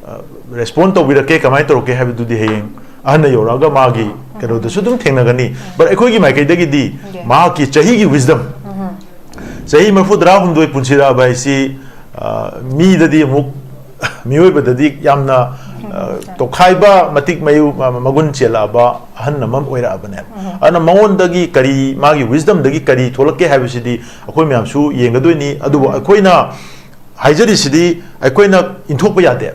ꯑ, respond ꯇꯧꯕꯤꯔꯛꯀꯦ, ꯀꯃꯥꯏꯅ ꯇꯧꯔꯛꯀꯦ ꯍꯥꯏꯕꯗꯨꯗꯤ ꯍꯌꯦꯡ ꯑꯍꯟꯅ ꯌꯧꯔꯛꯑꯒ ꯃꯥꯒꯤ ꯀꯩꯅꯣꯗꯁꯨ ꯑꯗꯨꯝ ꯊꯦꯡꯅꯒꯅꯤ꯫ But ꯑꯩꯈꯣꯏꯒꯤ ꯃꯥꯏꯀꯩꯗꯒꯤꯗꯤ ꯃꯍꯥꯛꯀꯤ ꯆꯍꯤꯒꯤ wisdom, ꯆꯍꯤ ꯃꯔꯤꯐꯨ ꯇꯔꯥꯍꯨꯝꯗꯣꯏ ꯄꯨꯟꯁꯤꯔꯛꯑꯕ ꯍꯥꯏꯁꯤ, ꯑ, ꯃꯤꯗꯗꯤ ꯑꯃꯨꯛ, ꯃꯤꯑꯣꯏꯕꯗꯗꯤ ꯌꯥꯝꯅ, ꯑ, ꯇꯣꯈꯥꯏꯕ ꯃꯇꯤꯛ ꯃꯌꯨ-, ꯃ-, ꯃꯒꯨꯟ ꯆꯦꯜꯂꯛꯑꯕ ꯑꯍꯟ ꯑꯃ ꯑꯣꯏꯔꯛꯑꯕꯅꯦꯕ꯫ ꯑꯗꯨꯅ ꯃꯉꯣꯟꯗꯒꯤ ꯀꯔꯤ, ꯃꯥꯒꯤ wisdomꯗꯒꯤ ꯀꯔꯤ ꯊꯣꯛꯂꯛꯀꯦ ꯍꯥꯏꯕꯁꯤꯗꯤ ꯑꯩꯈꯣꯏ ꯃꯌꯥꯝꯁꯨ ꯌꯦꯡꯒꯗꯣꯏꯅꯤ꯫ ꯑꯗꯨꯕꯨ ꯑꯩꯈꯣꯏꯅ ꯍꯥꯏꯖꯔꯤꯁꯤꯗꯤ ꯑꯩꯈꯣꯏꯅ ꯏꯟꯊꯣꯛꯄ ꯌꯥꯗꯦ꯫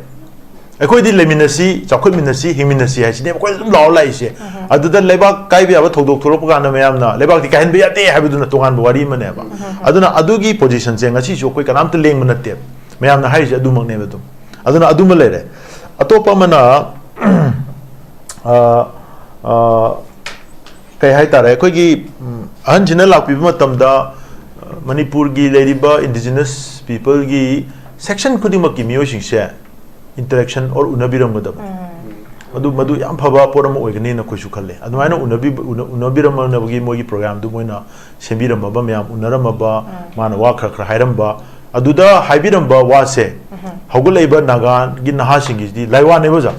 ꯑꯩꯈꯣꯏꯗꯤ ꯂꯩꯃꯤꯟꯅꯁꯤ, ꯆꯥꯎꯈꯠꯃꯤꯟꯅꯁꯤ, ꯍꯤꯡꯃꯤꯟꯅꯁꯤ ꯍꯥꯏꯁꯤꯅꯦꯕ ꯑꯩꯈꯣꯏꯅ ꯑꯗꯨꯝ ꯂꯥꯎꯔ ꯂꯥꯛꯏꯁꯦ꯫ ꯑꯗꯨꯗ ꯂꯩꯕꯥꯛ ꯀꯥꯏꯕ ꯌꯥꯕ ꯊꯧꯗꯣꯛ ꯊꯣꯛꯂꯛꯄ ꯀꯥꯟꯗ ꯃꯌꯥꯝꯅ ꯂꯩꯕꯥꯛꯇꯤ ꯀꯥꯏꯍꯟꯕ ꯌꯥꯗꯦ ꯍꯥꯏꯕꯗꯨꯅ ꯇꯣꯉꯥꯟꯕ ꯋꯥꯔꯤ ꯑꯃꯅꯦꯕ꯫ ꯑꯗꯨꯅ ꯑꯗꯨꯒꯤ positionꯁꯦ ꯉꯁꯤꯁꯨ ꯑꯩꯈꯣꯏ ꯀꯅꯥꯝꯇ ꯂꯦꯡꯕ ꯅꯠꯇꯦꯕ꯫ ꯃꯌꯥꯝꯅ ꯍꯥꯏꯔꯤꯁꯦ ꯑꯗꯨꯃꯛꯅꯦꯕ ꯑꯗꯨꯝ꯫ ꯑꯗꯨꯅ ꯑꯗꯨꯃ ꯂꯩꯔꯦ꯫ ꯑꯇꯣꯞꯄ ꯑꯃꯅ, ꯑ, ꯑ, ꯀꯩ ꯍꯥꯏꯇꯥꯔꯦ, ꯑꯩꯈꯣꯏꯒꯤ, ꯎꯝ, ꯑꯍꯟꯁꯤꯅ ꯂꯥꯛꯄꯤꯕ ꯃꯇꯝꯗ, ꯑ, ꯃꯅꯤꯄꯨꯔꯒꯤ ꯂꯩꯔꯤꯕ indigenous peopleꯒꯤ section ꯈꯨꯗꯤꯡꯃꯛꯀꯤ ꯃꯤꯑꯣꯏꯁꯤꯡꯁꯦ interaction or ꯎꯅꯕꯤꯔꯝꯒꯗꯕꯅꯤ꯫ ꯃꯗꯨ, ꯃꯗꯨ ꯌꯥꯝ ꯐꯕ ꯄꯣꯠ ꯑꯃ ꯑꯣꯏꯒꯅꯤꯅ ꯑꯩꯈꯣꯏꯁꯨ ꯈꯜꯂꯦ꯫ ꯑꯗꯨꯃꯥꯏꯅ ꯎꯅꯕꯤ-, ꯎꯅ-, ꯎꯅꯕꯤꯔꯝꯅꯕꯒꯤ ꯃꯣꯏꯒꯤ programꯗꯨ ꯃꯣꯏꯅ ꯁꯦꯝꯕꯤꯔꯝꯃꯕ, ꯃꯌꯥꯝ ꯎꯅꯔꯝꯃꯕ, ꯃꯥꯅ ꯋꯥ ꯈꯔ ꯈꯔ ꯍꯥꯏꯔꯝꯕ, ꯑꯗꯨꯗ ꯍꯥꯏꯕꯤꯔꯝꯕ ꯋꯥꯁꯦ ꯍꯧꯒꯠꯂꯛꯏꯕ ꯅꯥꯒꯥꯒꯤ ꯅꯍꯥꯁꯤꯡꯒꯤꯁꯤꯗꯤ ꯂꯥꯏꯋꯥꯅꯦꯕ ꯑꯣꯖꯥ꯫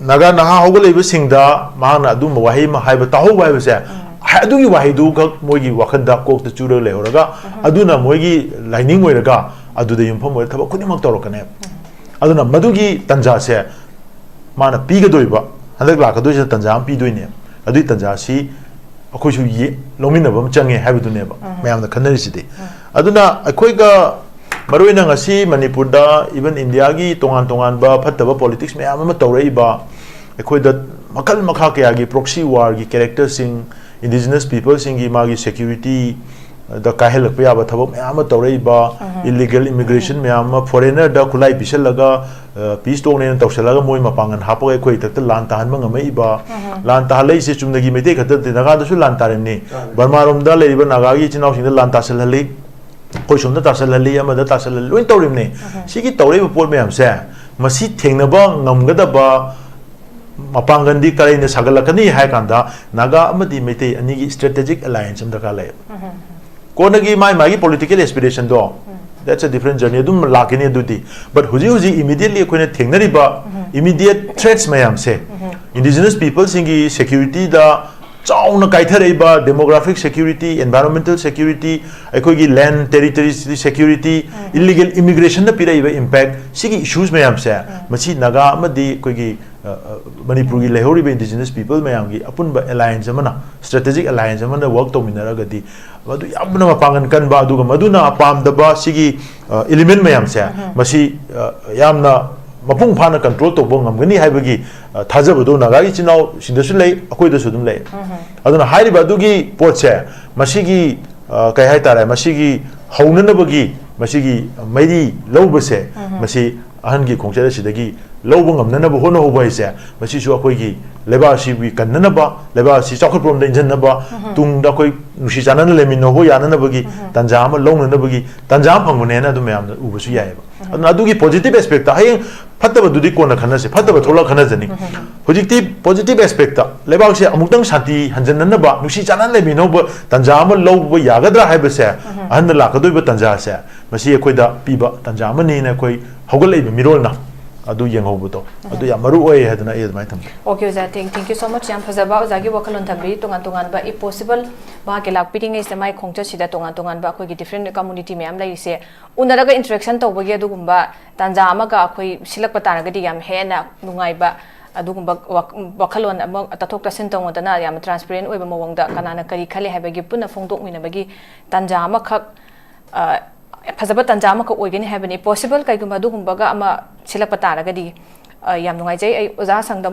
ꯅꯥꯒꯥ ꯅꯍꯥ ꯍꯧꯒꯠꯂꯛꯏꯕꯁꯤꯡꯗ ꯃꯍꯥꯛꯅ ꯑꯗꯨꯝꯕ ꯋꯥꯍꯩ ꯑꯃ ꯍꯥꯏꯕ ꯇꯥꯍꯧꯕ ꯍꯥꯏꯕꯁꯦ, ꯍꯥꯏ-, ꯑꯗꯨꯒꯤ ꯋꯥꯍꯩꯗꯨꯈꯛ ꯃꯣꯏꯒꯤ ꯋꯥꯈꯜꯗ ꯀꯣꯛꯇ ꯆꯨꯔꯒ ꯂꯩꯍꯧꯔꯒ, ꯑꯗꯨꯅ ꯃꯣꯏꯒꯤ ꯂꯥꯏꯅꯤꯡ ꯑꯣꯏꯔꯒ ꯑꯗꯨꯗ ꯌꯨꯝꯐꯝ ꯑꯣꯏꯔꯒ ꯊꯕꯛ ꯈꯨꯗꯤꯡꯃꯛ ꯇꯧꯔꯛꯀꯅꯦꯕ꯫ ꯑꯗꯨꯅ ꯃꯗꯨꯒꯤ ꯇꯥꯟꯖꯥꯁꯦ ꯃꯥꯅ ꯄꯤꯒꯗꯣꯏꯕ, ꯍꯟꯗꯛ ꯂꯥꯛꯀꯗꯣꯏꯁꯤꯅ ꯇꯥꯟꯖꯥ ꯑꯃ ꯄꯤꯗꯣꯏꯅꯦꯕ꯫ ꯑꯗꯨꯒꯤ ꯇꯥꯟꯖꯥꯁꯤ ꯑꯩꯈꯣꯏꯁꯨ ꯌꯦ- ꯂꯧꯃꯤꯟꯅꯕ ꯑꯃ ꯆꯪꯉꯦ ꯍꯥꯏꯕꯗꯨꯅꯦꯕ ꯃꯌꯥꯝꯅ ꯈꯟꯅꯔꯤꯁꯤꯗꯤ꯫ ꯑꯗꯨꯅ ꯑꯩꯈꯣꯏꯒ ꯃꯔꯨꯑꯣꯏꯅ ꯉꯁꯤ ꯃꯅꯤꯄꯨꯔꯗ, even ꯏꯟꯗꯤꯌꯥꯒꯤ ꯇꯣꯉꯥꯟ ꯇꯣꯉꯥꯟꯕ ꯐꯠꯇꯕ politics ꯃꯌꯥꯝ ꯑꯃ ꯇꯧꯔꯛꯏꯕ, ꯑꯩꯈꯣꯏꯗ ꯃꯈꯜ ꯃꯈꯥ ꯀꯌꯥꯒꯤ proxy warꯒꯤ characterꯁꯤꯡ, indigenous peopleꯁꯤꯡꯒꯤ ꯃꯥꯒꯤ security ꯗ ꯀꯥꯏꯍꯜꯂꯛꯄ ꯌꯥꯕ ꯊꯕꯛ ꯃꯌꯥꯝ ꯑꯃ ꯇꯧꯔꯛꯏꯕ, illegal immigration ꯃꯌꯥꯝ ꯑꯃ, foreignerꯗ ꯈꯨꯠꯂꯥꯏ ꯄꯤꯁꯜꯂꯒ, peace talkꯅꯦꯅ ꯇꯧꯁꯜꯂꯒ ꯃꯣꯏ ꯃꯄꯥꯡꯒꯜ ꯍꯥꯞꯄꯒ ꯑꯩꯈꯣꯏ ꯏꯊꯛꯇ ꯂꯥꯟ ꯇꯥꯍꯟꯕ ꯉꯝꯃꯛꯏꯕ, ꯂꯥꯟ ꯇꯥꯍꯜꯂꯛꯏꯁꯦ ꯆꯨꯝꯅꯒꯤ ꯃꯩꯇꯩ ꯈꯛꯇ ꯅꯠꯇꯦ, ꯅꯥꯒꯥꯗꯁꯨ ꯂꯥꯟ ꯇꯥꯔꯤꯕꯅꯤ꯫ ꯕꯔꯃꯥꯔꯣꯝꯗ ꯂꯩꯔꯤꯕ ꯅꯥꯒꯥꯒꯤ ꯏꯆꯤꯟ ꯏꯅꯥꯎꯁꯤꯡꯗ ꯂꯥꯟ ꯇꯥꯁꯜꯍꯜꯂꯤ, ꯑꯩꯈꯣꯏ ꯁꯣꯝꯗ ꯇꯥꯁꯜꯍꯜꯂꯤ, ꯑꯃꯗ ꯇꯥꯁꯜꯍꯜꯂꯤ, ꯂꯣꯏ ꯇꯧꯔꯤꯕꯅꯤ꯫ ꯁꯤꯒꯤ ꯇꯧꯔꯛꯏꯕ ꯄꯣꯠ ꯃꯌꯥꯝꯁꯦ, ꯃꯁꯤ ꯊꯦꯡꯅꯕ ꯉꯝꯒꯗꯕ ꯃꯄꯥꯡꯒꯜꯗꯤ ꯀꯔꯤꯅ ꯁꯥꯒꯠꯂꯛꯀꯅꯤ ꯍꯥꯏ ꯀꯥꯟꯗ, ꯅꯥꯒꯥ ꯑꯃꯗꯤ ꯃꯩꯇꯩ ꯑꯅꯤꯒꯤ strategic alliance ꯑꯃ ꯗꯔꯀꯥꯔ ꯂꯩꯌꯦꯕ꯫ ꯀꯣꯟꯅꯒꯤ ꯃꯥꯏ ꯃꯥꯒꯤ political aspirationꯗꯣ, that's a different journey, ꯑꯗꯨꯝ ꯂꯥꯛꯀꯅꯤ ꯑꯗꯨꯗꯤ꯫ But ꯍꯧꯖꯤꯛ ꯍꯧꯖꯤꯛ immediately ꯑꯩꯈꯣꯏꯅ ꯊꯦꯡꯅꯔꯤꯕ immediate threats ꯃꯌꯥꯝꯁꯦ, indigenous peopleꯁꯤꯡꯒꯤ securityꯗ ꯆꯥꯎꯅ ꯀꯥꯏꯊꯔꯛꯏꯕ demographic security, environmental security, ꯑꯩꯈꯣꯏꯒꯤ land territory security, illegal immigrationꯗ ꯄꯤꯔꯛꯏꯕ impact, ꯁꯤꯒꯤ issues ꯃꯌꯥꯝꯁꯦ, ꯃꯁꯤ ꯅꯥꯒꯥ ꯑꯃꯗꯤ ꯑꯩꯈꯣꯏꯒꯤ, ꯑ, ꯑ, ꯃꯅꯤꯄꯨꯔꯒꯤ ꯂꯩꯍꯧꯔꯤꯕ indigenous people ꯃꯌꯥꯝꯒꯤ ꯑꯄꯨꯟꯕ alliance ꯑꯃꯅ, strategic alliance ꯑꯃꯅ work ꯇꯧꯃꯤꯟꯅꯔꯒꯗꯤ, ꯃꯗꯨ ꯌꯥꯝꯅ ꯃꯄꯥꯡꯒꯜ ꯀꯟꯕ, ꯑꯗꯨꯒ ꯃꯗꯨꯅ ꯄꯥꯝꯗꯕ ꯁꯤꯒꯤ, ꯑ, element ꯃꯌꯥꯝꯁꯦ, ꯃꯁꯤ, ꯑ, ꯌꯥꯝꯅ ꯃꯄꯨꯡ ꯐꯥꯅ control ꯇꯧꯕ ꯉꯝꯒꯅꯤ ꯍꯥꯏꯕꯒꯤ, ꯑ, ꯊꯥꯖꯕꯗꯣ ꯅꯥꯒꯥꯒꯤ ꯏꯆꯤꯟ ꯏꯅꯥꯎꯁꯤꯡꯗꯁꯨ ꯂꯩ, ꯑꯩꯈꯣꯏꯗꯁꯨ ꯑꯗꯨꯝ ꯂꯩ꯫ ꯑꯗꯨꯅ ꯍꯥꯏꯔꯤꯕ ꯑꯗꯨꯒꯤ ꯄꯣꯠꯁꯦ, ꯃꯁꯤꯒꯤ, ꯑ, ꯀꯩ ꯍꯥꯏꯇꯥꯔꯦ, ꯃꯁꯤꯒꯤ ꯍꯧꯅꯅꯕꯒꯤ, ꯃꯁꯤꯒꯤ ꯃꯩꯔꯤ ꯂꯧꯕꯁꯦ, ꯃꯁꯤ ꯑꯍꯟꯒꯤ ꯈꯣꯡꯆꯠ ꯑꯁꯤꯗꯒꯤ ꯂꯧꯕ ꯉꯝꯅꯅꯕ ꯍꯣꯠꯅꯍꯧꯕ ꯍꯥꯏꯁꯦ, ꯃꯁꯤꯁꯨ ꯑꯩꯈꯣꯏꯒꯤ ꯂꯩꯕꯥꯛ ꯑꯁꯤꯕꯨ ꯀꯟꯅꯅꯕ, ꯂꯩꯕꯥꯛ ꯑꯁꯤ ꯆꯥꯎꯈꯠꯄꯔꯣꯝꯗ ꯏꯟꯖꯟꯅꯕ, ꯇꯨꯡꯗ ꯑꯩꯈꯣꯏ ꯅꯨꯡꯁꯤ ꯆꯥꯟꯅꯅ ꯂꯩꯃꯤꯟꯅꯕ ꯌꯥꯅꯅꯕꯒꯤ ꯇꯥꯟꯖꯥ ꯑꯃ ꯂꯧꯅꯅꯕꯒꯤ ꯇꯥꯟꯖꯥ ꯑꯃ ꯐꯪꯕꯅꯦꯅ ꯑꯗꯨꯝ ꯃꯌꯥꯝꯅ ꯎꯕꯁꯨ ꯌꯥꯏꯑꯕ꯫ ꯑꯗꯨꯅ ꯑꯗꯨꯒꯤ positive aspectꯇ, ꯍꯌꯦꯡ ꯐꯠꯇꯕꯗꯨꯗꯤ ꯀꯣꯟꯅ ꯈꯟꯅꯁꯦ, ꯐꯠꯇꯕ ꯊꯣꯛꯂꯛ ꯈꯟꯅꯖꯅꯤ꯫ ꯍꯧꯖꯤꯛꯇꯤ positive aspectꯇ ꯂꯩꯕꯥꯛꯁꯦ ꯑꯃꯨꯛꯇꯪ ꯁꯥꯟꯇꯤ ꯍꯟꯖꯟꯅꯅꯕ, ꯅꯨꯡꯁꯤ ꯆꯥꯟꯅꯅ ꯂꯩꯃꯤꯟꯅꯧꯕ ꯇꯥꯟꯖꯥ ꯑꯃ ꯂꯧꯕ ꯌꯥꯒꯗ꯭ꯔꯥ ꯍꯥꯏꯕꯁꯦ, ꯑꯍꯟꯗ ꯂꯥꯛꯀꯗꯣꯏꯕ ꯇꯥꯟꯖꯥꯁꯦ, ꯃꯁꯤ ꯑꯩꯈꯣꯏꯗ ꯄꯤꯕ ꯇꯥꯟꯖꯥ ꯑꯃꯅꯤꯅ ꯑꯩꯈꯣꯏ ꯍꯧꯒꯠꯂꯛꯏꯕ ꯃꯤꯔꯣꯜꯅ ꯑꯗꯨ ꯌꯦꯡꯍꯧꯕꯗꯣ, ꯑꯗꯨ ꯌꯥꯝ ꯃꯔꯨ ꯑꯣꯏ ꯍꯥꯏꯗꯅ ꯑꯩ ꯑꯗꯨꯃꯥꯏꯅ ꯊꯝꯖꯩ꯫ Okay, ꯑꯣꯖꯥ, thank, thank you so much. ꯌꯥꯝ ꯐꯖꯕ ꯑꯣꯖꯥꯒꯤ ꯋꯥꯈꯜꯂꯣꯟ ꯊꯝꯕꯤ꯫ ꯇꯣꯉꯥꯟ ꯇꯣꯉꯥꯟꯕ ꯏ possible ꯃꯍꯥꯛꯀꯤ ꯂꯥꯛꯄꯤꯔꯤꯉꯩꯁꯤꯗ ꯃꯥꯒꯤ ꯈꯣꯡꯆꯠꯁꯤꯗ ꯇꯣꯉꯥꯟ ꯇꯣꯉꯥꯟꯕ ꯑꯩꯈꯣꯏꯒꯤ different community ꯃꯌꯥꯝ ꯂꯩꯔꯤꯁꯦ ꯎꯅꯔꯒ interaction ꯇꯧꯕꯒꯤ ꯑꯗꯨꯒꯨꯝꯕ ꯇꯥꯟꯖꯥ ꯑꯃꯒ ꯑꯩꯈꯣꯏ ꯁꯤꯜꯂꯛꯄ ꯇꯥꯔꯒꯗꯤ ꯌꯥꯝ ꯍꯦꯟꯅ ꯅꯨꯡꯉꯥꯏꯕ, ꯑꯗꯨꯒꯨꯝꯕ ꯋꯥꯈꯜꯂꯣꯟ ꯑꯃ ꯇꯥꯊꯣꯛ ꯇꯥꯁꯤꯟ ꯇꯧꯅꯗꯅ ꯌꯥꯝꯅ ꯇ꯭ꯔꯥꯟꯁꯄꯦꯔꯦꯟ ꯑꯣꯏꯕ ꯃꯑꯣꯡꯗ ꯀꯅꯥꯅ ꯀꯔꯤ ꯈꯜꯂꯤ ꯍꯥꯏꯕꯒꯤ ꯄꯨꯟꯅ ꯐꯣꯡꯗꯣꯛꯃꯤꯟꯅꯕꯒꯤ ꯇꯥꯟꯖꯥ ꯑꯃꯈꯛ, ꯐꯖꯕ ꯇꯥꯟꯖꯥ ꯑꯃꯈꯛ ꯑꯣꯏꯒꯅꯤ ꯍꯥꯏꯕꯅꯤ꯫ ꯄꯣꯁꯤꯕꯜ ꯀꯩꯒꯨꯝꯕ ꯑꯗꯨꯒꯨꯝꯕꯒ ꯑꯃ ꯁꯤꯜꯂꯛꯄ ꯇꯥꯔꯒꯗꯤ ꯌꯥꯝ ꯅꯨꯡꯉꯥꯏꯖꯩ꯫ ꯑꯩ ꯑꯣꯖꯥ ꯁꯪꯗ